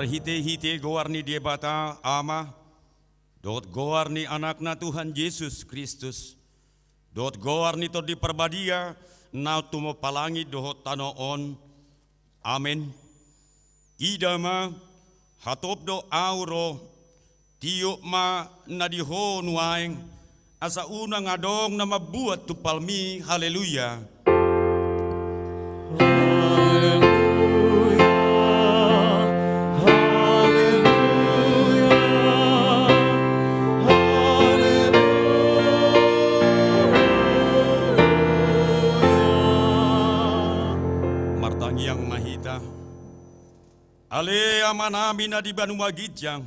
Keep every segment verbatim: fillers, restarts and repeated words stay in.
Hite-hite goar ni Debata Ama, dohot goar ni Anakna Tuhan Jesus Kristus, dohot goar ni Tondi Parbadia, na tumompa langit dohot tano on. Amen. Ida ma, hatop do ahu ro, tiop ma na di ho nuaeng, asa unang adong na mambuat tumpalmi. Haleluya. Haleluya, haleluya, haleluya. Martangiang ma hita. Ale Amanami na di banua ginjang,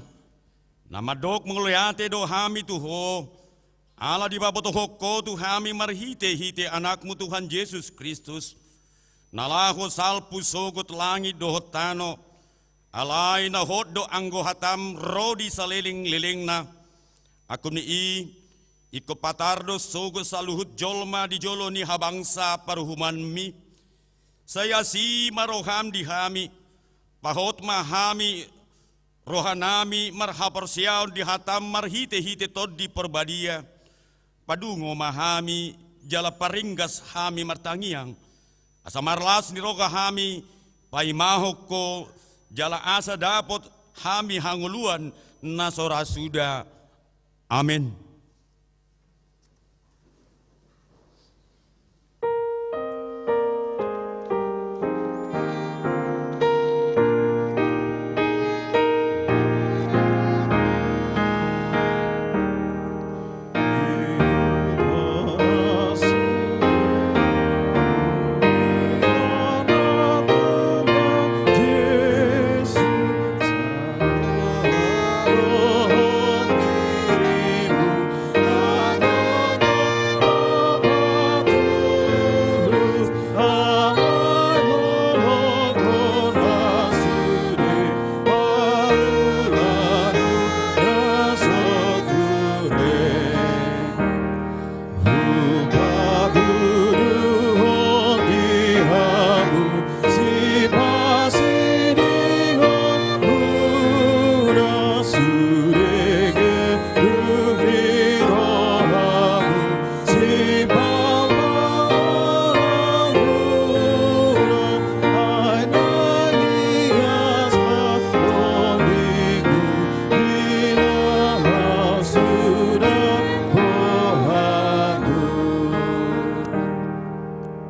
na mandok mauliate do hami tu Ho, ala dipabotohon Ho tu hami marhite-hite Anakmu Tuhan Jesus Kristus, na laho salpu sogot langit dohot tano, alai na hot do anggo hataM ro di saleleng-lelengna. Angkup ni i, ingkon patar do sogot saluhut jolma di jolo ni habangsa paruhumanMi. Sai asi ma rohaM di hami, pahot ma hami rohanami marhaporseaon di hataM marhite-hite Tondi Parbadia. Padungo ma hami jala paringgas hami martangiang, asa marlas ni roha hami paimahon Ho, jala asa dapot hami hangoluan na so ra suda. Amen.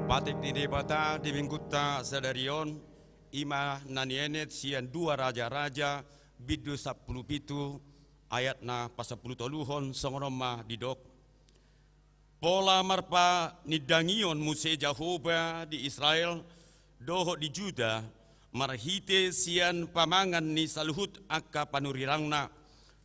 Patik ni Debata di minggunta sadari on, i ma na nienet sian dua Raja-raja, bindu sampulu pitu, ayat na pasampulu toluhon, songon on ma didok. Pola marpanindangion muse Jahowa di Israel dohot di Juda, marhite sian pamangan ni saluhut angka panurirangna,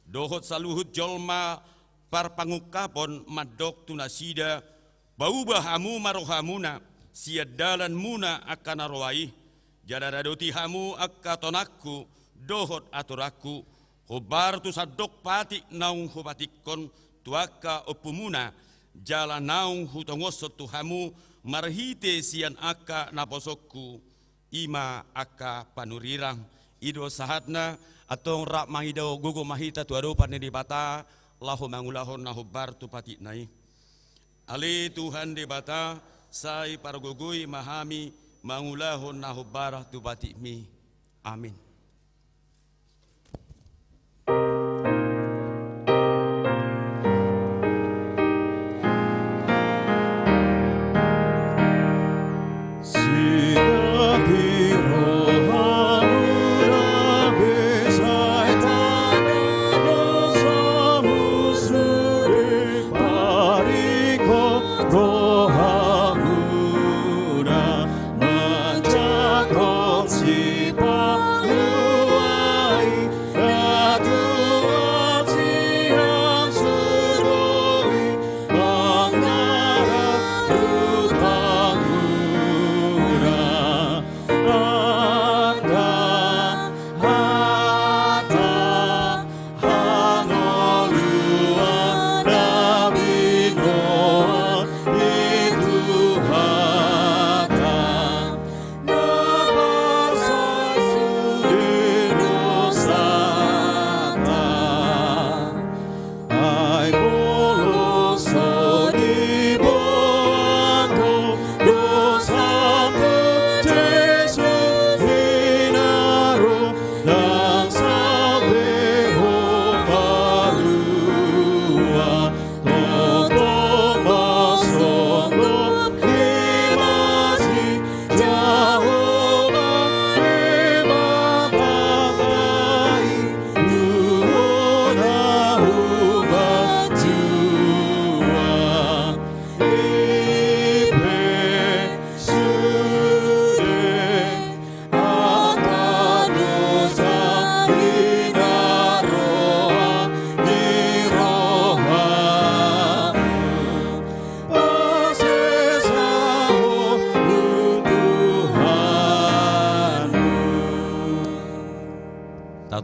dohot saluhut jolma parpangungkapon mandok tu nasida, pauba hamu ma rohamuna, sian dalanmuna angka na roa i, jala radoti hamu angka tonangku dohot aturanku, hombar tu sandok patik naung hupatikkon tu angka ompumuna, jala naung hutongoshon tu hamu marhite sian angka naposongku, i ma angka panurirang. I do sahatna, antong rap mangido gogo ma hita tu adopan ni Debata, laho mangulahon na hombar tu patikna i. Ale Tuhan Debata, sai pargogoi ma hami mangulahon na hombar tu patikmi. Amin.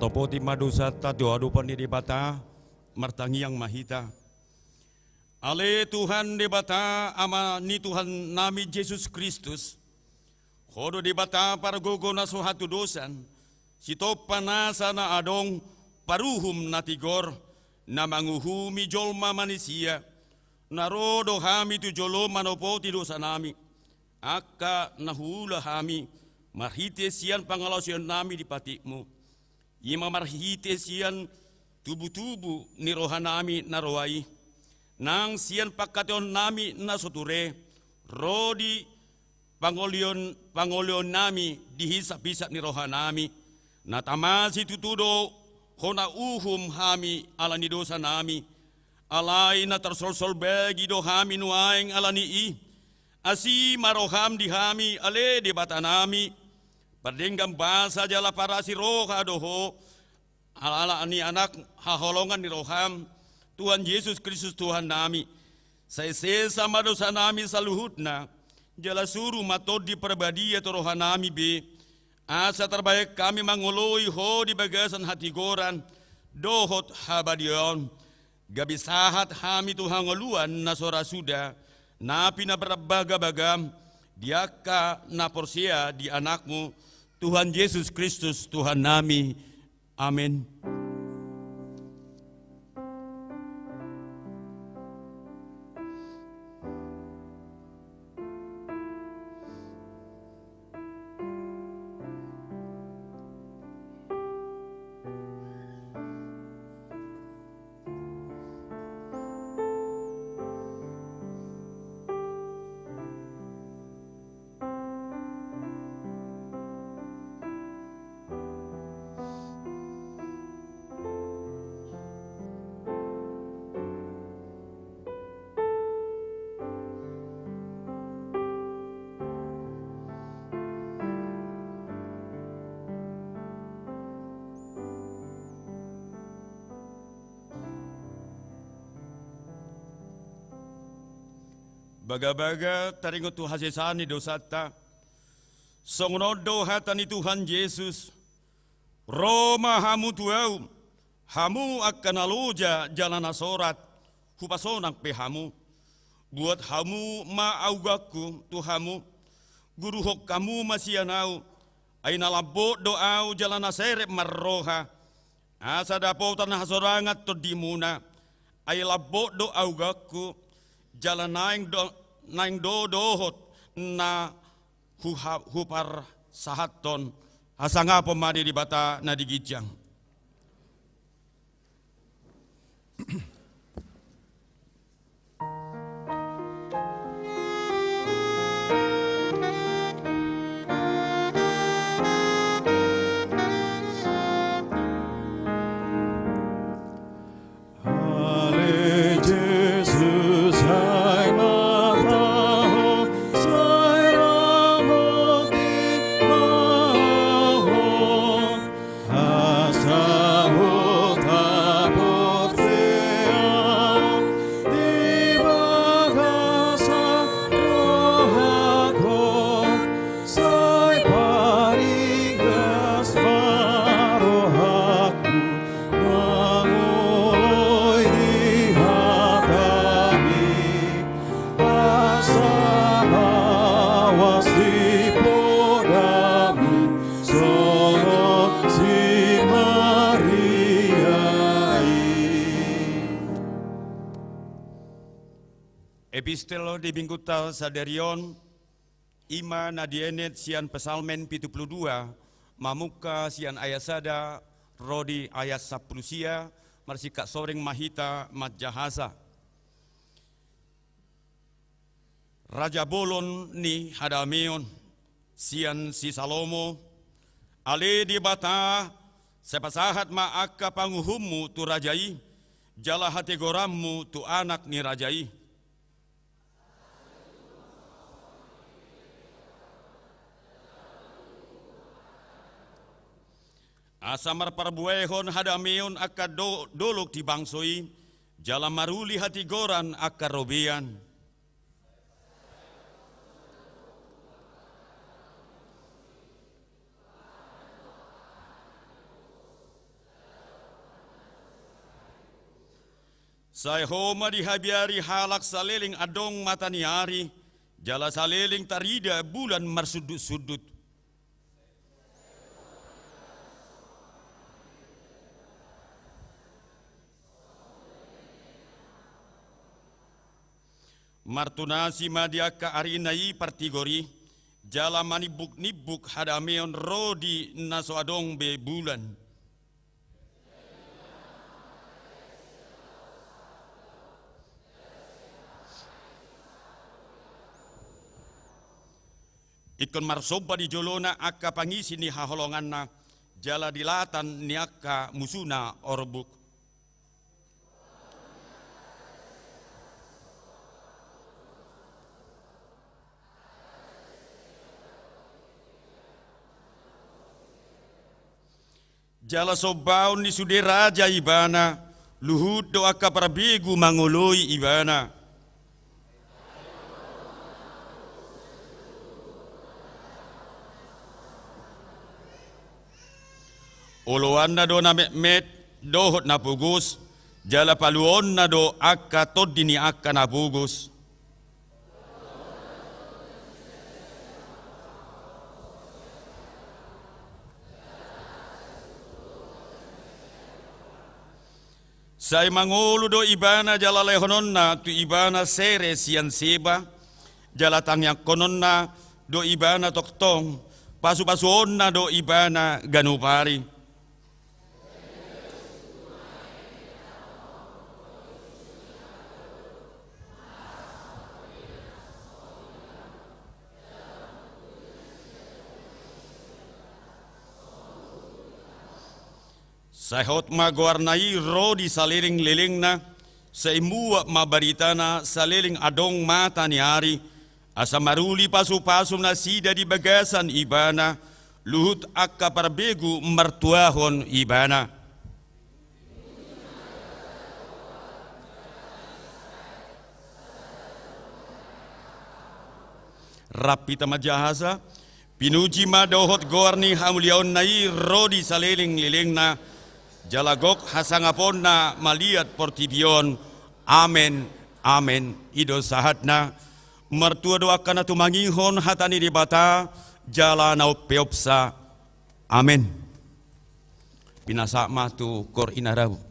Poti ma dosanta tu adopan ni Debata, martangiang ma hita. Ale Tuhan Debata, Ama ni Tuhannami Jesus Kristus, Ho do Debata pargogo na so hatudosan, sitompa nasa na adong, paruhum na tigor, na manguhumi jolma manisia, na ro do hami tu jolom manopoti dosanami, angka na huula hami, marhite sian pangalaosionnami di patikmu. I ma marhite sian tubutubu ni rohanami na roa i, nang sian pangkataionnami na so ture, ro di pangolion, pangolionnami di hisaphisap ni rohanami, na tama situtu do hona uhum hami ala ni dosanami, alai na tarsolsol bagi do hami nuaeng ala ni i. Asi ma roham di hami, ale Debatanami, pardenggan basa jala parasi roha do Ho, ala ni Anak haholongan ni roham, Tuhan Jesus Kristus Tuhannami. Sai sesa ma dosanami saluhutna, jala suru ma Tondi Parbadia tu rohanami be, asa tarbahen hami mangoloi Ho di bagasan hatigoran dohot habadiaon. Gabe sahat hami tu hangoluan na so ra suda, na pinarbagabagam, di angka na porsea di Anakmu, Tuhan Jesus Kristus Tuhannami. Amen. Bagabaga taringot tu hasesaan ni dosanta. Songon on do hata ni Tuhan Jesus: Ro ma hamu tu Ahu, hamu angka na loja jala na sorat, hupasonang pe hamu. Buat hamu ma auganku tu hamu, guruhon hamu ma sian Ahu, ai na lambok do Ahu jala na serep marroha, asa dapotan hasorangan tondimuna, ai lambok do auganku, jala naeng do, naeng do dohot na huha-, huparsahathon. Hasangapon ma di Debata na di ginjang. Ale Jesus, sai ma Ho, sai ramoti ma Ho, asa Ho taporsea Ho di bagasan rohangku. Sai paringgas ma rohangku mangoloi di hataMi, asa lawas di podaMu songon si Maria i. Epistel di minggunta sadari on, i ma na dienet sian Psalmen pitu pulu dua, mamungka sian ayat sada ro di ayat sampulu sia. Marsingkat soreng ma hita manjahasa. Raja bolon ni hadameon, sian si Salomo. Ale Debata, sai pasahat ma angka panguhumMu tu raja i, jala hatigoranMu tu anak ni raja i. Asa marparbuehon hadameon angka do-, dolok di bangso i, jala maruli hatigoran angka robean. Sai ho ma dihabiari halak saleleng adong mata ni ari, jala saleleng tarida bulan marsundutsundut. Martunasi ma di angka arina i partigor i, jala manimbuknimbuk hadameon ro di na so adong be bulan. Ingkon marsomba di jolona angka pangisi ni haholonganna, jala di latan ni angka musuna orbuk. Jala sombaon ni sude raja ibana, luhut do angka parbegu mangoloi ibana. Oloanna do na metmet dohot na pogos, jala paluaonna do angka tondi ni angka na pogos. Sai mangolu do ibana jala lehononna tu ibana sere sian Seba, jala tangiangkononna do ibana tongtong, pasupasuonna do ibana ganup ari. Sai hot ma goarna i ro di salelenglelengna, sai muat ma baritana saleleng adong mata ni ari, asa maruli pasupasu nasida di bagasan ibana, luhut angka parbegu martuahon ibana. Rap hita manjahasa, pinuji ma dohot goar ni hamuliaonna i ro di salelenglelengna, jala gok hasangaponna maliat portibi on. Amen, amen. I do sahatna. Martua do angka na tumangihon hata ni Debata, jala na umpeopsa. Amen. Pinasahat ma tu koor inarau.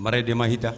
Marende ma hita.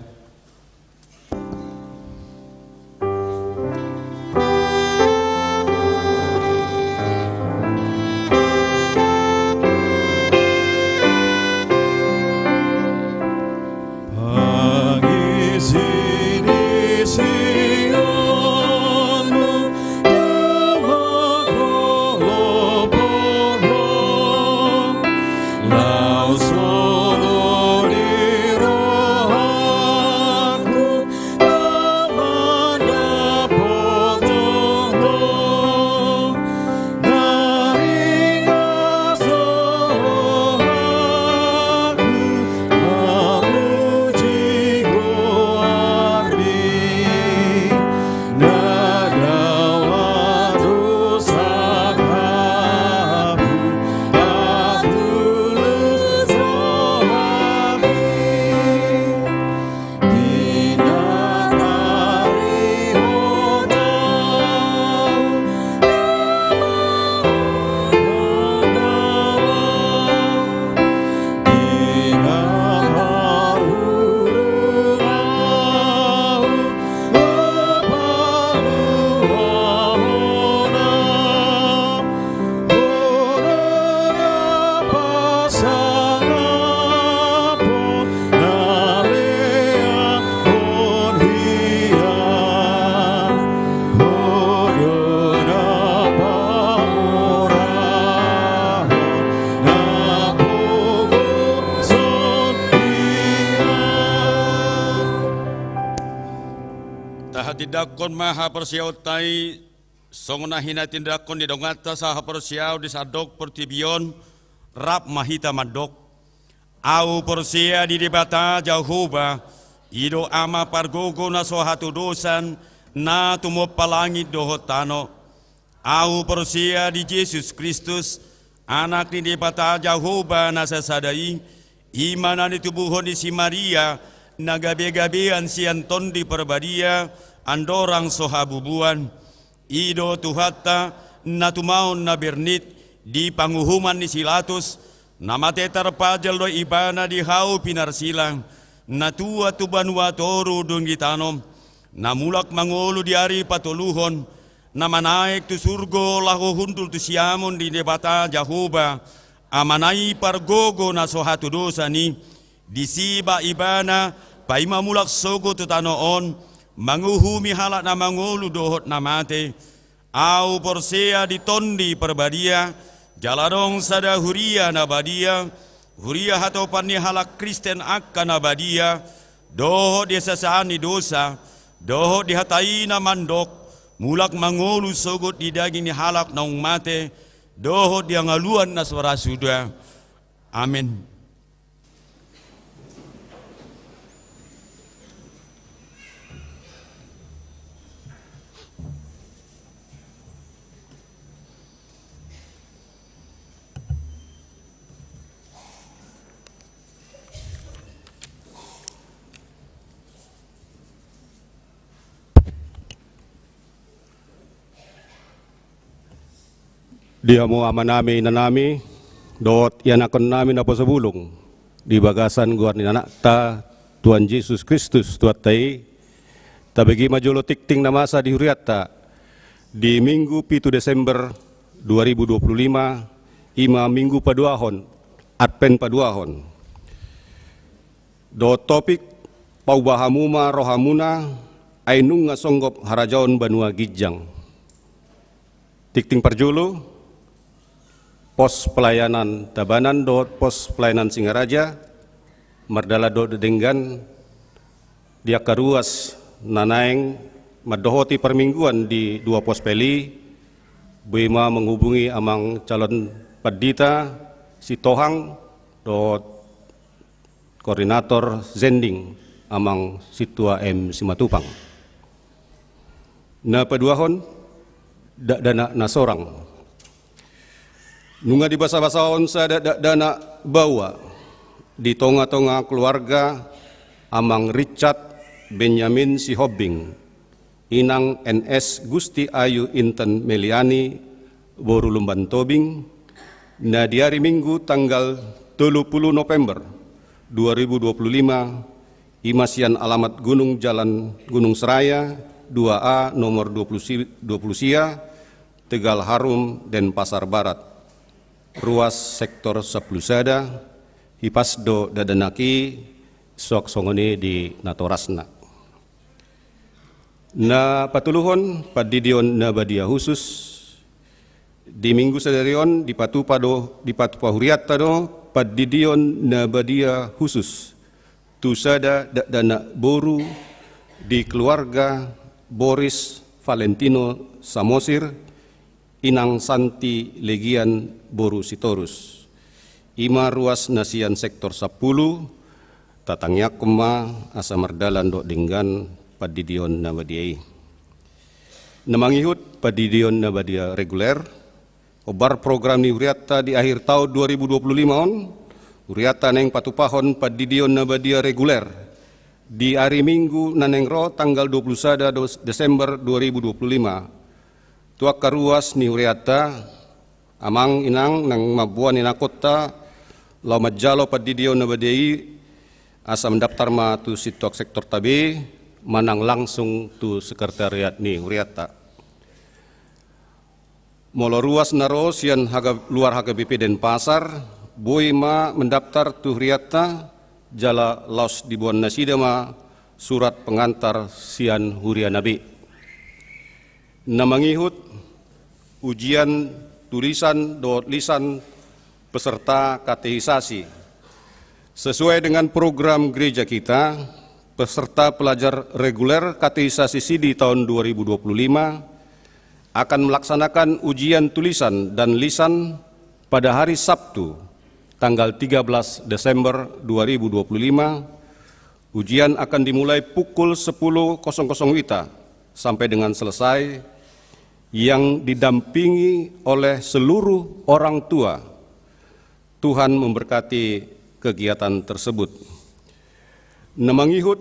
Tahatindangkon ma haporseaonta i, songon na hinatindangkon ni donganta sahaporseaon di sandok portibi on, rap ma hita mandok. Ahu porsea di Debata Jahowa, i do Ama pargogo na so hatudosan, na tumompa langit dohot tano. Ahu porsea di Jesus Kristus, Anak ni Debata Jahowa na sasada i, i ma na nitubuhon ni si Maria, na gabegabean sian Tondi Parbadia, andorang so habubuan. I do Tuhanta, na tumaon na bernit di panguhuman ni si Pilatus, na mate tarpajal do ibana di hau pinarsilang, na tuat tu banua toru dung di tano, na mulak mangolu di ari patoluhon, na manaek tu surgo laho hundul tu siamun ni Debata Jahowa, Amana i pargogo na so hatudosan i, disi ba ibana, paima mulak sogot tu tano on, manguhumi halak na mangolu dohot na mate. Ahu porsea di Tondi Parbadia, jala adong sada huria na badia, huria hatopan ni halak Kristen angka na badia, dohot di hasesaan ni dosa, dohot di hata i na mandok, mulak mangolu sogot di daging ni halak naung mate, dohot di hangoluan na so ra suda. Amen. Di hamu amanami, inanami, dohot ianakhonnami naposo bulung, di bagasan goar ni Anakta, Tuhan Jesus Kristus, Tuhanta i, tabege ma jolo tingting na masa di hurianta, di Minggu pitu Desember dua ribu dua puluh lima, i ma Minggu paduahon, Advent paduahon. Dohot topik, pauba hamu ma rohamuna, ai nunga songgop harajaon banua ginjang. Tingting parjolo, pos pelayanan Tabanan dohot pos pelayanan Singaraja, mardalan dohot denggan, di angka ruas na naeng mandohoti parmingguan di dua pospel i, boi ma manghubungi amang calon pandita Sitohang dohot koordinator Zending, amang Sintua M Simatupang. Na paduahon, dakdanak na sorang. Nunga dibasabasahon sada dakdanak baoa di tongatonga keluarga amang Richard Benyamin Sihombing, inang N S Gusti Ayu Inten Meliani, boru Lumban Tobing, na di ari Minggu tanggal tolu pulu November dua ribu dua pulu lima, I ma sian alamat Gunung Jalan Gunung Seraya dua A nomor dua puluh si-, dua puluh sia, Tegal Harum, Denpasar Barat. Ruas sektor sampulu sada, hipas do dakdanak i, suang songon i di natorasna. Na patoluhon, pandidion na badia husus. Di minggu sadari on dipatupa do, dipatupa huriatta do pandidion na badia husus tu sada dakdanak boru di keluarga Boris Valentino Samosir, Inang Santi Legian boru Sitorus. I ma ruas na sian sektor sampulu, tatangiangkon ma asa mardalan dohot denggan pandidion na badia i. Na mangihut, pandidion na badia reguler. Hombar program ni huriatta di akhir taon dua ribu dua puluh lima on, huriatta naeng patupahon pandidion na badia reguler di ari Minggu na naeng ro, tanggal dua puluh sada Desember dua ribu dua puluh lima. Tu angka ruas ni huriatta, amang inang naeng mamboan inangkonta laho manjalo pandidion na badia i, asa mandaptar ma tu situak sektorta be manang langsung tu sekretariat ni huriatta. Molo ruas na ro sian H K, luar H K B P Denpasar, boi ma mandaptar tu huriatta jala laos diboan nasida ma surat pengantar sian huriana be. Na mangihut, ujian tulisan dohot lisan peserta katehisasi. Sesuai dengan program gereja kita, peserta pelajar reguler katehisasi sidi tahun dua ribu dua puluh lima akan melaksanakan ujian tulisan dan lisan pada hari Sabtu, tanggal tiga belas Desember dua ribu dua puluh lima. Ujian akan dimulai pukul sepuluh kosong kosong wita sampai dengan selesai, yang didampingi oleh seluruh orang tua. Tuhan memberkati kegiatan tersebut. Na mangihut,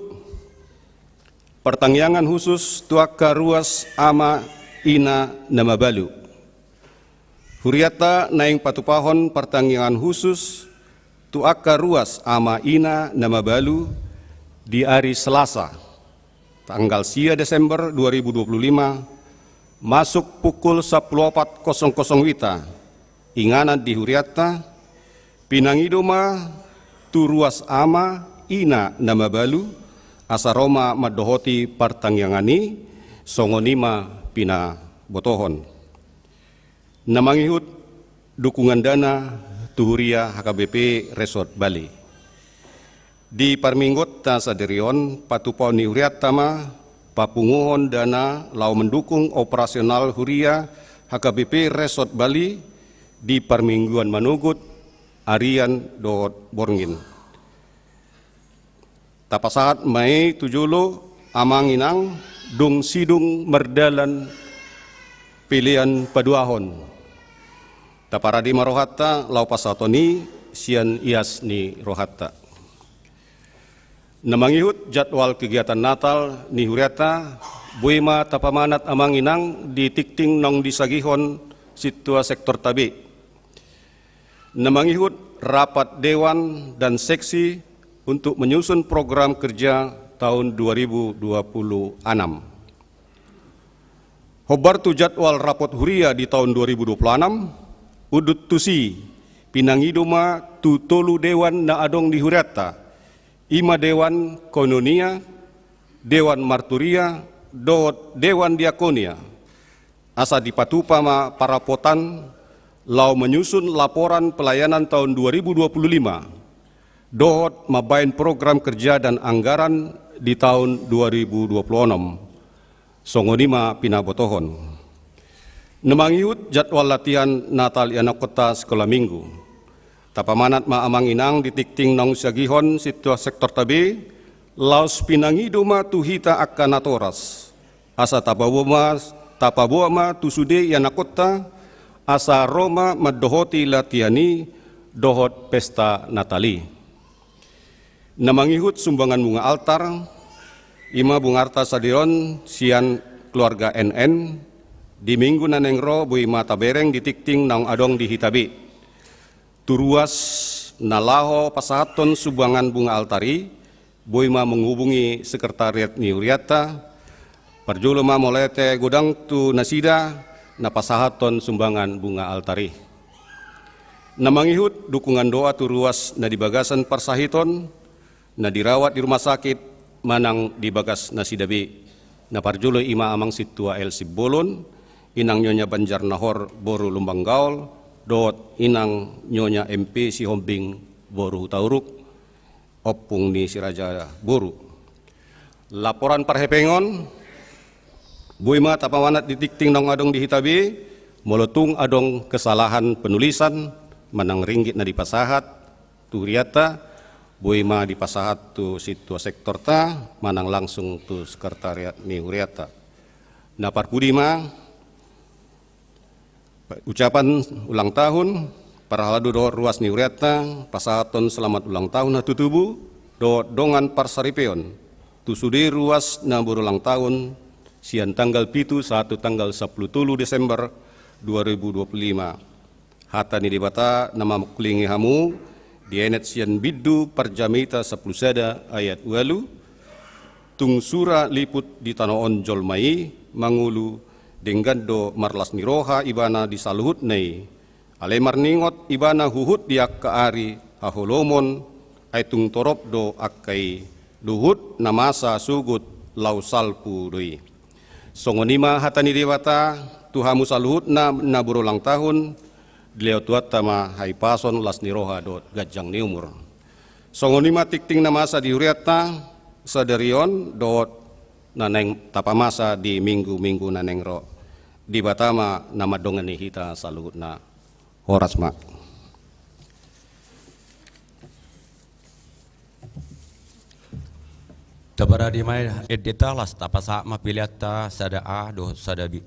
partangiangan husus tu angka ruas ama ina na mabalu. Huriatta naeng patupahon partangiangan husus tu angka ruas ama ina na mabalu di ari Selasa, tanggal sia Desember dua ribu dua puluh lima, masuk pukul sampulu opat kosong kosong wita, inganan di huriatta, pinangido ma tu ruas ama ina na mabalu, asa ro ma mandohoti partangiangan i, songon i ma pinabotohon. Na mangihut, dukungan dana tu huria H K B P Resort Bali. Di parmingguonta sadari on, patupaon ni huriatta ma papunguhon dana laho mendukung operasional huria H K B P Resort Bali di parmingguan manogot, arian dohot borngin. Tapasahat ma i tu jolo, amang inang, dung sidung mardalan pelean paduahon. Taparade ma rohanta laho pasahaton i sian ias ni rohanta. Na mangihut, jadwal kegiatan Natal ni huriatta, boi ma tapamanat amang inang di tingting naung disagihon sintua sektorta be. Na mangihut, rapat dewan dan seksi untuk menyusun program kerja tahun dua ribu dua puluh enam. Hombar tu jadwal rapot huria di taon dua ribu dua puluh enam, unduk tusi, pinangido ma tu tolu dewan na adong di huriatta, i ma dewan koinonia, dewan marturia, dohot dewan diakonia. Asa dipatupa ma parapotan laho menyusun laporan pelayanan tahun dua ribu dua puluh lima, dohot mambaen program kerja dan anggaran di tahun dua ribu dua puluh enam. Songon i ma pinabotohon. Na mangihut, jadwal latihan Natal ianakhonta sekolah minggu. Tapamanat ma amang inang di tingting naung sagihon sintua sektorta be, laos pinangido ma tu hita angka natoras. Asa tapaboa ma, tapaboa ma tu sude ianakhonta, asa ro ma mandohoti latihan i dohot pesta Natal i. Na mangihut, sumbangan bunga altar, i ma bunga altar sadari on sian keluarga N N, di minggu na naeng ro boi ma tabereng di tingting naung adong di hita be. Tu ruas na laho pasahathon sumbangan bunga altar i, boi ma menghubungi sekretariat ni hurianta. Parjolo ma mauliate godang tu nasida na pasahathon sumbangan bunga altar i. Na mangihut dukungan doa tu ruas na di bagasan parsahiton, na dirawat di rumah sakit manang di bagas nasida be. Na parjolo i ma Amang Sintua L Simbolon, Inang Nyonya Banjarnahor boru Lumban Gaol, dohot Inang Nyonya M P Sihombing boru Hutauruk, ompung ni Si Raja boru. Laporan parhepengon, boi ma tapamanat di tingting naung adong di hita be, molo tung adong kesalahan penulisan manang ringgit na dipasahat tu hurianta, boi ma dipasahat tu sintua sektorta manang langsung tu sekretariat ni hurianta. Na parpudi ma ucapan ulang tahun, parhalado dohot ruas ni hurianta pasahathon selamat ulang tahun hatutubu dohot dongan parsaripeon tu sude ruas na berulang tahun sian tanggal pitu sahat tu tanggal sampulu tolu Desember dua ribu dua puluh lima. Hata ni Debata na mamangkulingi hamu dienet sian Bindu Parjamita sampulu sada ayat ualu, tung sura liput di tano on jolma i mangolu, denggan do marlas ni roha ibana di saluhutna i. Alai marningot ibana huhut di angka ari haholomon, ai tung torop do angka i, luhut na masa sogot laho salpu do i. Songon i ma hata ni Debata tu hamu saluhutna na berulang tahun, dilehon Tuhanta ma hahipason, las ni roha dohot ganjang ni umur. Songon i ma tingting na masa di hurianta sadari on dohot na naeng tapamasa di minggu-minggu na naeng ro. Debata ma na mandongani hita saluhutna. Horas ma. Taparade ma endenta, laos tapasahat ma peleanta sada A dohot sada B.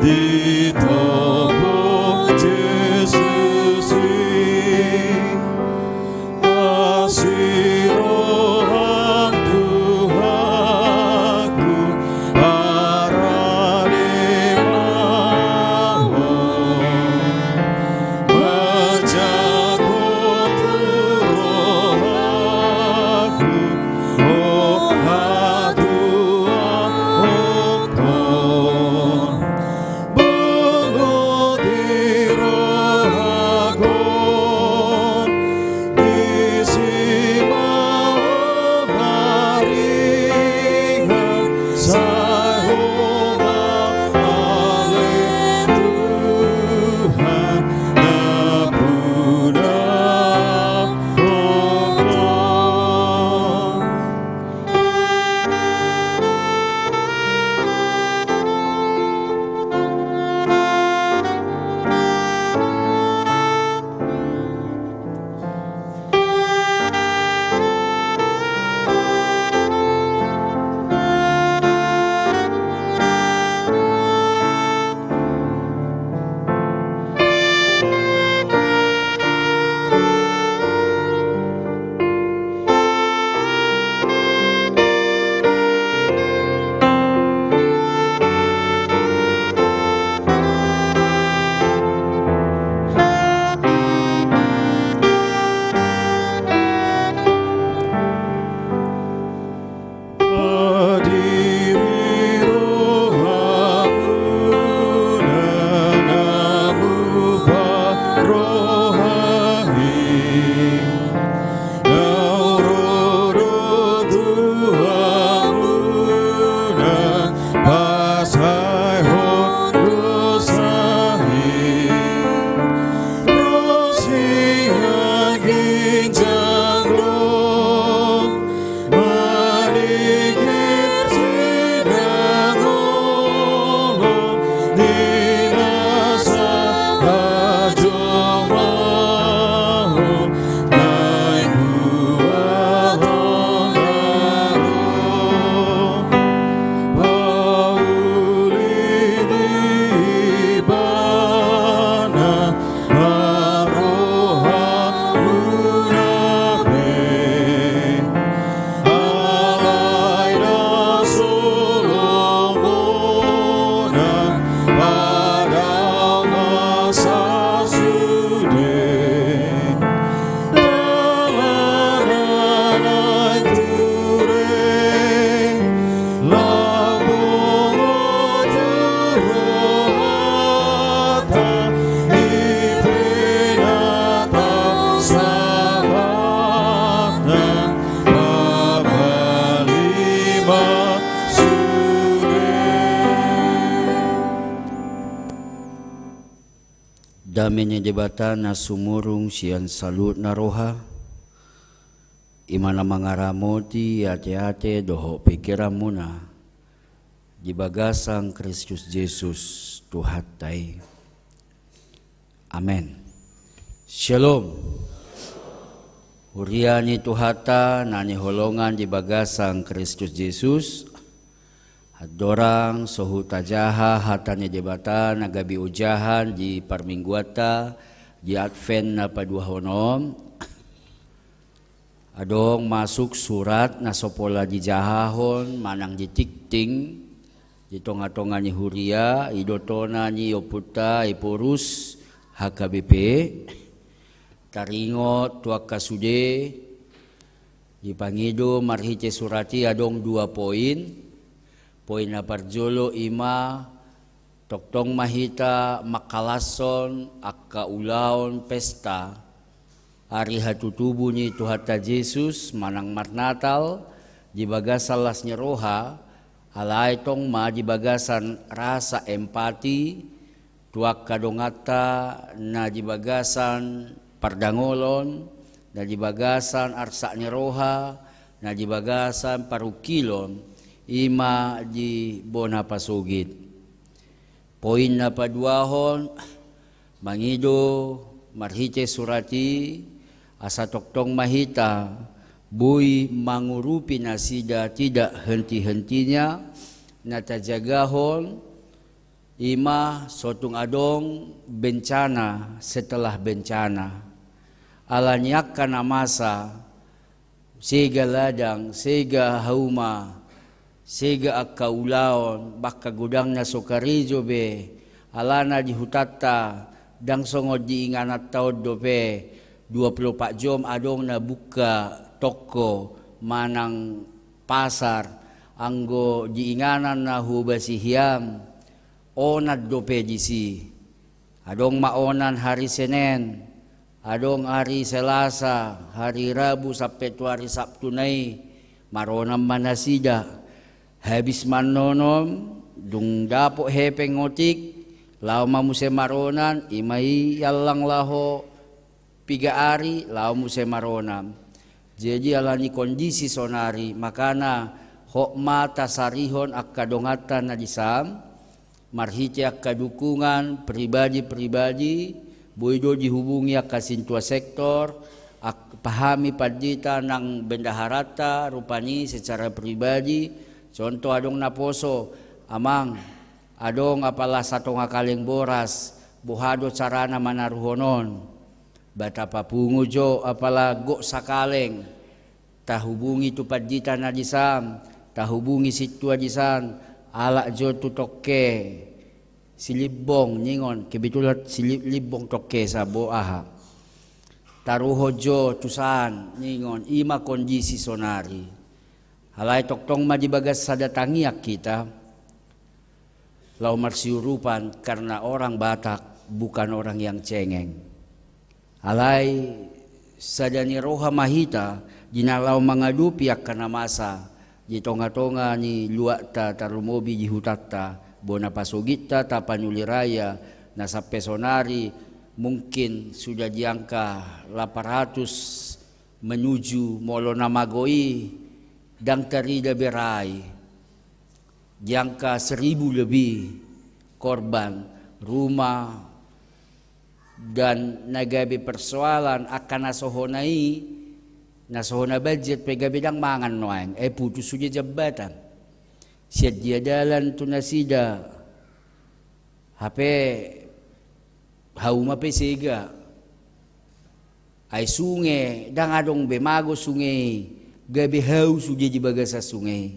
Ditopot Jesus i, asi roham Tuhanku, arade ma ho manjago tu rohangku, o hatuaonku. Bongot di rohangku, disi ma ho maringan, sai ho ma ale Tuhan, nampuna ho. Padiri rohamuna, na muparohai, na ro do tu hamuna, pasaehon dosa i, ro sian ginjang do, maningkir sian holong ni na sahat jolma on, naeng buat on na ro pauli di ibana, ma rohamuna pe. Alai na so lomo na padao ma sasude, dalan na naeng ture, lambung ma tu rohanta, i pe na tau sahatna, pabali ma sude. Dame ni Debata na sumurung sian saluhut na roha, i ma na mangaramoti ateate dohot pingkiranmuna di bagasan Kristus Jesus Tuhanta i. Amen. Shalom. Huria ni Tuhanta na hinaholongan di bagasan Kristus Jesus, andorang so hutajaha hata ni Debata na gabe ojahan di parmingguanta di Advent na paduahon on, adong masuk surat na so pola dijahahon manang ditikting di tongatonga ni huria, i do tona ni ompunta Ephorus H K B P. Taringot tu angka sude, dipangido marhite surat i adong dua poin. Poin na parjolo i ma, tongtong ma hita mangkalashon angka ulaon pesta ari hatutubu ni Tuhanta Jesus manang marnatal di bagasan las ni roha, alai tong ma di bagasan rasa empati tu angka donganta na di bagasan pardangolon, na di bagasan arsak ni roha, na di bagasan parungkilon, i ma di bona pasogit. Poin na paduahon, mangido marhite surat i, asa tongtong ma hita boi mangurupi nasida tidak henti-hentinya, na tajagahon Ima sotung adong bencana setelah bencana. Ala ni angka na masa, sega ladang, sega hauma, sega angka ulaon, bahkan godang na so karejo be, alana di hutanta, ndang songon di ingananta on dope, dua pulu opat jom adong na buka toko manang pasar, anggo di inganan na huobasi hian, onan dope disi. Adong ma onan hari Senen, adong hari Selasa, hari Rabu sampe tu hari Sabtu nai, maronan ma nasida. Habis mannonom, dung dapot hepeng otik, laho ma muse maronan, ima i allang laho piga ari, laho muse maronan. Jadi ala ni kondisi sonari, makana hot ma tasarihon angka donganta na di sam, marhite angka dukungan pribadi-pribadi, boi do dihubungi angka sintua sektor, ak-, pahami pandita nang bendaharanta, rupani secara pribadi, contoh adong naposo, amang, adong apala satonga kaleng boras, boha do carana manaruhon on. Ba tapapungu jo apala gok sakaleng, tahubungi tu pandita na di sam, tahubungi sintua di san, alak jo tu tongke Silimbong ningon, kebetulan Sili-, Limbong tongke sabo aha. Taruhon jo tu san ningon, ima kondisi sonari. Alai tongtong ma di bagas sada tangiang hita, laho marsiurupan karena orang Batak bukan orang yang cengeng. Alai sada ni roha ma hita di na laho mangadopi angka na masa di tonga-tonga ni luatta, tarlumobi di hutanta, bona pasogitta Tapanuli Raya, na sampe sonari mungkin sudah di angka lapan ratus menuju molo na mago i ndang tarida be ra i. Di angka seribu lebih korban rumah, dan na gabe persoalan angka na so hona i, na so hona banjir pe gabe ndang mangan nuaeng, ai putus sude jambatan. Sian dia dalan tu nasida, hape hauma pe sega. Ai sunge, ndang adong be mago sunge i, gabe hau sude di bagasan sunge i.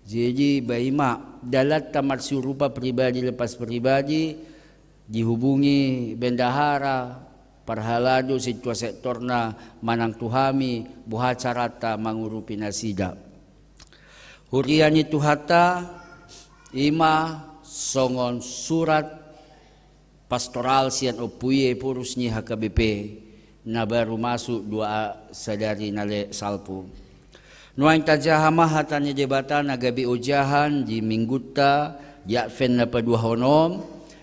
Jadi, ba ima, dalanta marsiurupan pribadi lepas pribadi, dihubungi bendahara, parhalado, sintua sektorna manang tu hami, boha caranta mangurupi nasida. Huria ni Tuhanta, ima songon surat pastoral sian Ompu i Ephorus ni H K B P, na baru masuk dua sadari na le salpu. Nuaeng tajaha ma hata ni Debata na gabe ojahan di minggunta di Advent na paduahon on,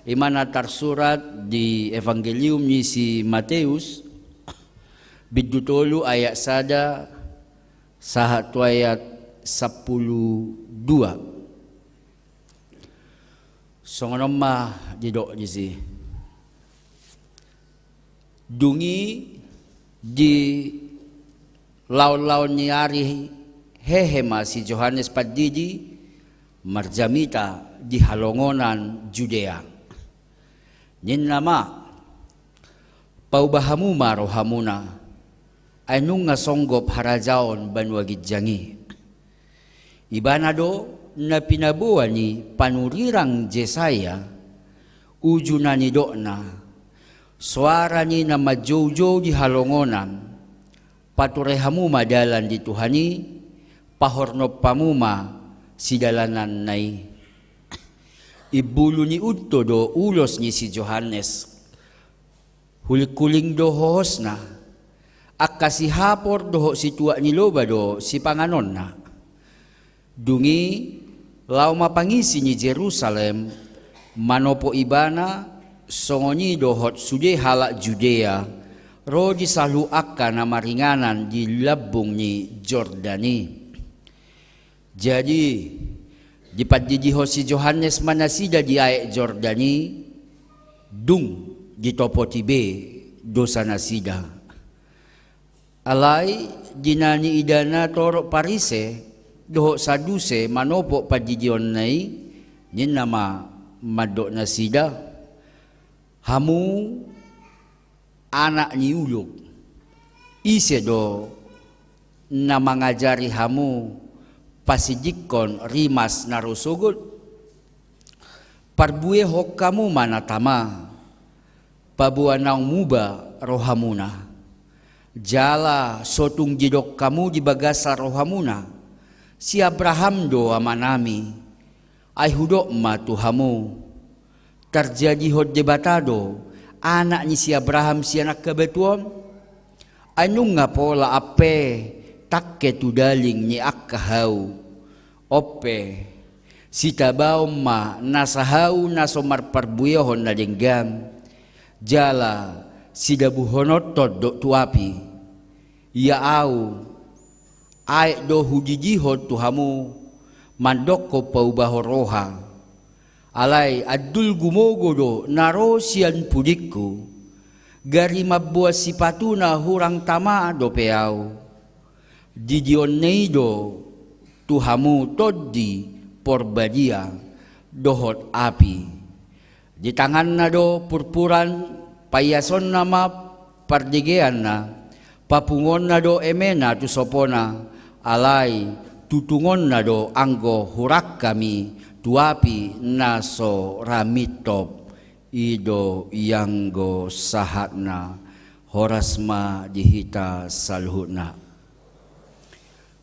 ima na tarsurat di Evangelium ni si Mateus, bindu tolu ayat sada sahat tu ayat sampulu dua. Songon on ma didok disi. Dung i di laon-laon ni ari hehe ma si Johannes Pandidi marjamita di halongonan Judea. Ninna ma, pauba hamu ma rohamuna, ai nunga songgop harajaon banua ginjang i. Ibana do na pinaboa ni panurirang Jesaya, uju na nidokna, soara ni na manjoujou di halongonan, pature hamu ma dalan di Tuhan i, pahornop hamu ma sidalananna i. Imbulu ni unto do ulos ni si Johannes. Hulinghuling do hohosna, angka sihapor dohot situak ni loba do sipanganonna. Dung i, laho ma pangisi ni Jerusalem, manopo ibana, songon i dohot sude halak Judea, ro di saluhut angka na maringanan di lambung ni Jordan i. Jadi, dipandidihon si Johannes ma nasida di aek Jordan i, dung ditopoti be dosa nasida. Alai di na niidana torop Parise dohot Saduse manopot pandidionna i, ninna ma, Mandok nasida, hamu anak ni ulok, ise do na mangajari hamu pasindingkon rimas na ro sogot? Parbuehon hamu ma na tama, paboa naung muba rohamuna. Jala so tung didok hamu di bagasan rohamuna, si Abraham do amanami. Ai hudok ma tu hamu, tarjadihon Debata do anak ni si Abraham sian angka batu on? Ai nunga pola ampe tangke tu daling ni angka hau. On pe, sitabaon ma nasa hau na so marparbuehon na denggan, jala sidabuhononhon do tu api. Ia ahu, aek do hudidihon tu hamu mandokkon paubahon roha. Alai andul gumogo do na ro sian pudingku, gari mamboan sipatuna hurang tama dope ahu. Didionna i do tu hamu Tondi Porbadia dohot api. Di tanganna do purpuran, paiasonna ma pardegeanna, papunguonna do emena tu sopona, alai tutungonna do anggo hurang hami tu api na so ra mintop. I do ianggo sahatna. Horas ma di hita saluhutna.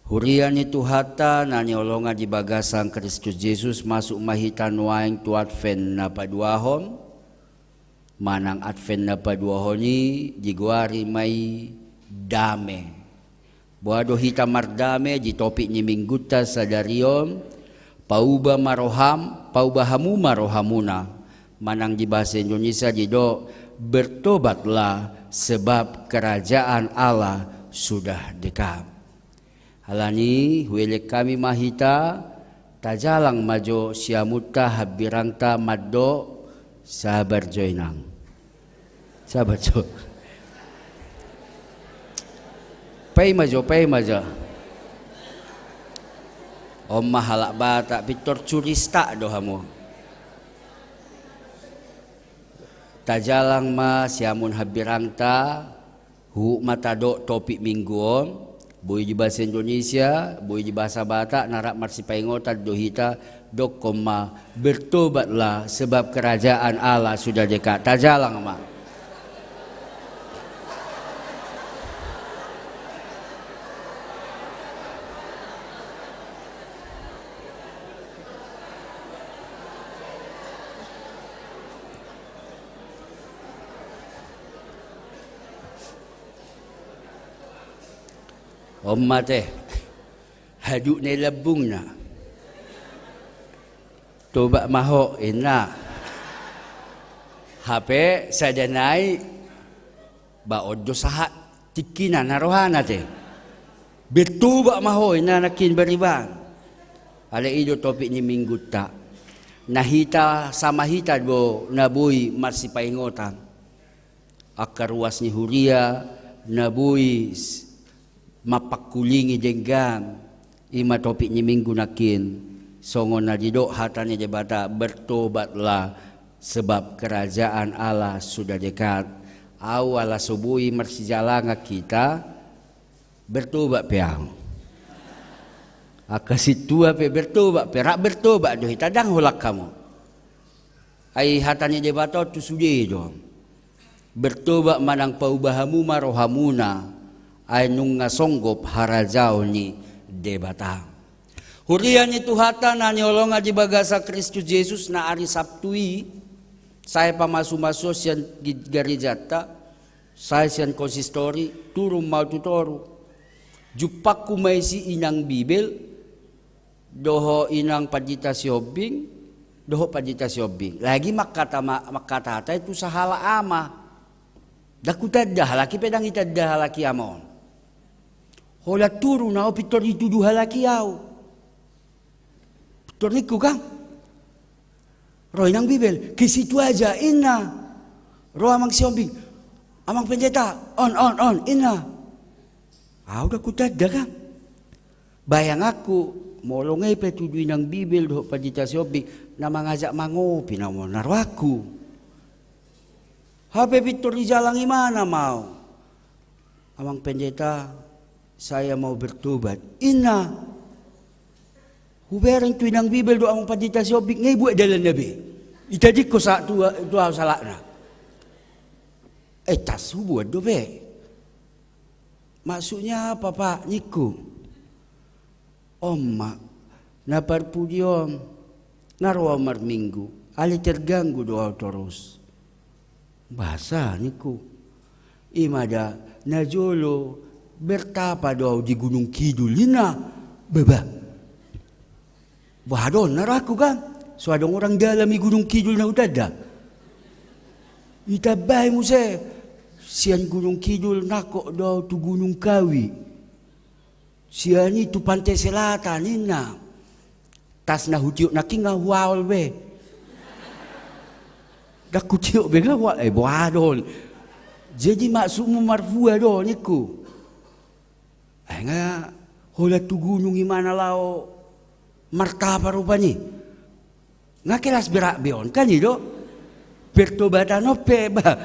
Huria ni Tuhanta na hinaholongan di bagasan Kristus Jesus, masuk ma hita nuaeng tu Advent na paduahon. Manang Advent na paduahon i digoari ma i dame. Boha do hita mardame di topik ni minggunta sadari on? Pauba ma roham, pauba hamu ma rohamuna. Manang di bahasa Indonesia didok, bertobatlah sebab kerajaan Allah sudah dekat. Alani huelek hami ma hita, tajalang ma jo siamunta hambirangta mandok, sabar jo inang. Sabar jo. Paima jo, paima jo. On ma halak Batak, pintor curista do hamu. Tajalang ma siamun hambirangta, huhut ma tadok topik minggu on, boi di bahasa Indonesia, boi di bahasa Batak, na rap marsipaingotan do hita, dokkon ma, bertobatlah sebab kerajaan Allah sudah dekat. Tajalang ma. On ma te, haduk ni lambungna. Tobat ma ho, inna. Hape sada nai, ba on do sahat tingkina na rohana te. Bertobat ma ho, inna nangkin bariban. Alai i do topik ni minggunta. Na hita sama hita do na boi marsipaingotan. Angka ruas ni huria na boi s-, mampangkulingi denggan, i ma topik ni minggu nangkin. Songon na didok hata ni Debata, bertobatlah sebab kerajaan Allah sudah dekat. Ahu ala so boi marsijalangan hita, bertobat pe ahu. Angka sintua pe bertobat pe, rap bertobat do hita, ndang holan hamu. Ai hata ni Debata on tu sude do. Bertobat manang pauba hamu ma rohamuna, ai nunga songgop harajaon ni Debata. Huria ni Tuhanta na hinaholongan di bagasan Kristus Jesus, na ari Sabtu i, sae pamasumasuon sian gi-, garejanta, sae sian konsistori, turun ma ahu tu toru. Jumpangku ma disi inang Bibel, dohot inang Pandita Sihombing, dohot Pandita Sihombing. Lagi mangkata ma-, mangkatahata i tu sahalak ama. Ndang hutanda halak i pe ndang itanda halak i ama on. Holan turun ahu pintor ditudu halak i ahu. Pintor ningku kan. Ro inang Bibel, ke situ aja, inna. Ro amang Sihombing, amang pendeta, on, on, on, inna. Ahu ndang hutanda kan. Bayanganku, Molo nge pe tudu inang Bibel dohot pandita Siombing na mangajak mangopi nama na rohangku. Hape pintor dijalang imana ma au. Amang pendeta, saya mau bertobat, inna. Hubereng tu inang Bibel dohot amang pandita Siombing, nge buat dalanna be. Itadingkon sa tu, tu au salatna. Eh, tas hubuat dope. Maksudnya apa, Pak? Ningku. On ma, na parpudi on, na ro au marminggu, alai terganggu do au torus. Boasa, ningku. I ma da, najolo bertapa do au di Gunung Kidul, inna. Baba. Boha do on na rohangku kan? So adong orang dalam i Gunung Kidul na hutanda. Itambai muse, sian Gunung Kidul nangkok do au tu Gunung Kawi. Sian i tu Pante Selatan, inna. Tas na hutiop nangkin nga huaol be. Ndang hutiop be nga huaol, eh, boha do on. Jadi maksudmu marhua do, ningku. Ai nga holan tu gunung imana laho martapa rupani. Nga kelas berat be on kan i do. Pertobatan on pe ba.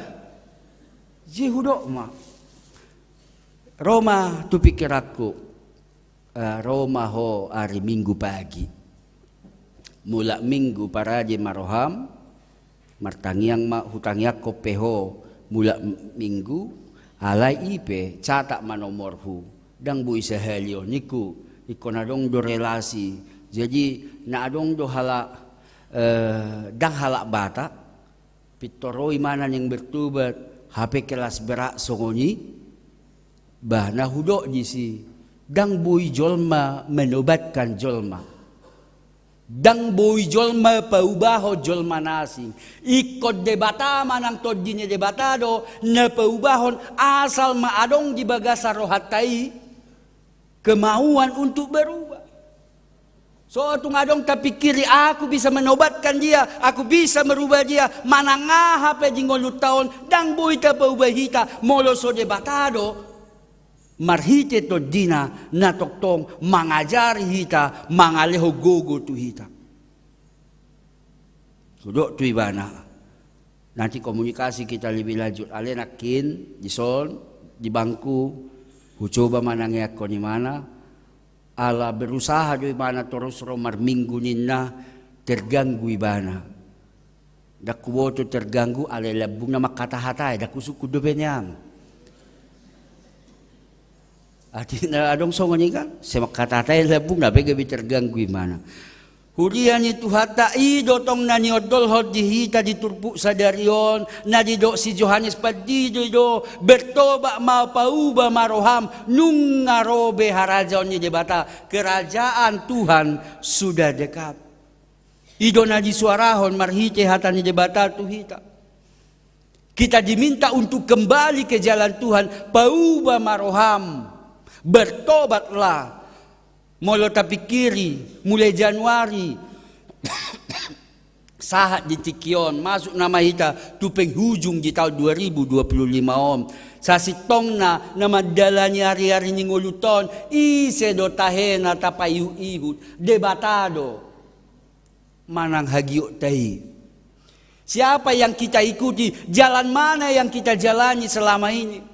Jadi hudok ma. Ro ma tu pikiranku. Eh, ro ma ho ari Minggu pagi. Mulak Minggu parade ma roham, martangiang ma, hutangiangkon pe ho mulak m-, Minggu, alai i pe catat ma nomorhu, ndang boi sahali on, ningku, ingkon adong do relasi. Jadi, na adong do halak, eh, ndang halak Batak, pintor ro imana naeng bertobat, hape kelas berat songon i, bah, na hudok disi, ndang boi jolma menobatkan jolma. Ndang boi jolma paubahon jolma na asing. Ingkon Debata manang Tondi ni Debata do na paubahon, asal ma adong di bagasan rohanta i kemauan untuk berubah. So tung adong tapikiri, "Aku bisa menobatkan dia, aku bisa merubah dia." Manang aha pe di ngolunta on, ndang boi tapaubah hita molo so Debata do marhite Tondina na tongtong mangajari hita, mangalehon gogo tu hita. Hudok tu ibana. Nanti komunikasi kita lebih lanjut. Alai nangkin, dison, di bangku, hucoba manangiangkon imana, ala berusaha do imana torus ro marminggu ninna, terganggu ibana. Ndang huboto terganggu, alai lambungna mangkatahata, ndang husungkun dope nian. Artina adong songon i kan, sai mangkatahata i lambungna pe gabe terganggu imana. Huria ni Tuhanta, i do tong na niondolhon di hita di turpuk sadari on, na didok si Johannes Pandidi do, "Bertobat ma, pauba ma roham, nunga ro be harajaon ni Debata, kerajaan Tuhan sudah dekat." I do na disuarahon marhite hata ni Debata tu hita. Kita diminta untuk kembali ke jalan Tuhan, pauba ma roham, bertobatlah. Molo tapikiri, mulai Januari sahat di tingki on, masuk nama hita tu penghujung di tahun dua ribu dua puluh lima on. Sasintongna na mandalani ari-ari ni ngolunta on, ise do tahe na tapaihut-ihut? Debata do. Manang hagiotta i? Siapa yang kita ikuti? Jalan mana yang kita jalani selama ini?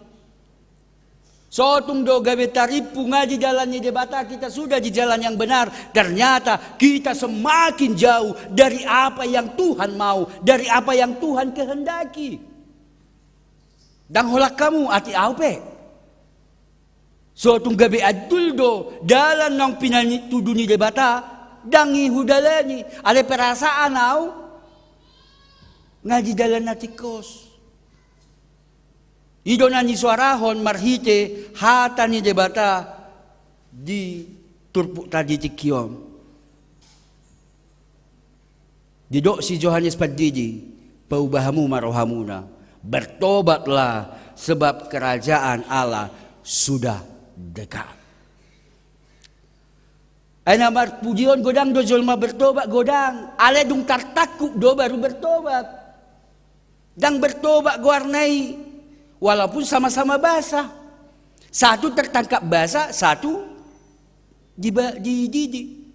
So tung do gabe tarimpu nga di dalan ni Debata, kita sudah di jalan yang benar. Ternyata kita semakin jauh dari apa yang Tuhan mau, dari apa yang Tuhan kehendaki. Ndang holan hamu, atik au pe. So tung gabe andul do dalan naung pinatudu ni Debata, ndang i hudalani, alai perasaan au nga di dalan na tingkos. I do na nisuarahon marhite hata ni Debata di turpukta di tingki on. Didok si Johannes Pandidi, pauba hamu ma rohamuna, bertobatlah, sebab kerajaan Allah sudah dekat. Ai na marpudi on godang do jolma bertobat, godang. Alai dung tartangkup do baru bertobat. Ndang bertobat goarna i, walaupun sama-sama basah. Satu tertangkap basah, satu diba-, dididi.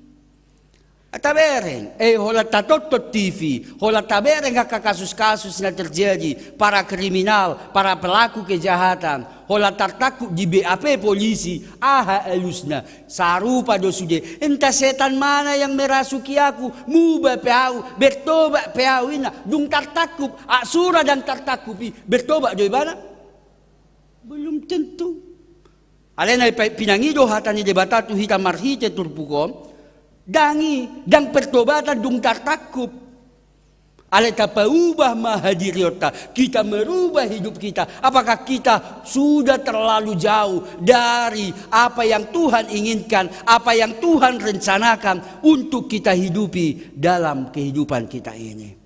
Tabereng, eh, holan tatonton T V, holan tabereng angka kasus-kasus na terjadi, para kriminal, para pelaku kejahatan, holan tartangkup di B A P polisi, aha alusna? Sarupa do sude, entah setan mana yang merasuki aku, muba pe au, bertobat pe au, inna, dung tartangkup, aksura ndang tartangkup i, bertobat do ibana? Belum tentu. Alai na pinangido hata ni Debata tu hita marhite turpuk on, ndang i, ndang pertobatan dung tartangkup. Alai tapaubah ma hadirionta, kita merubah hidup kita. Apakah kita sudah terlalu jauh dari apa yang Tuhan inginkan, apa yang Tuhan rencanakan untuk kita hidupi dalam kehidupan kita ini?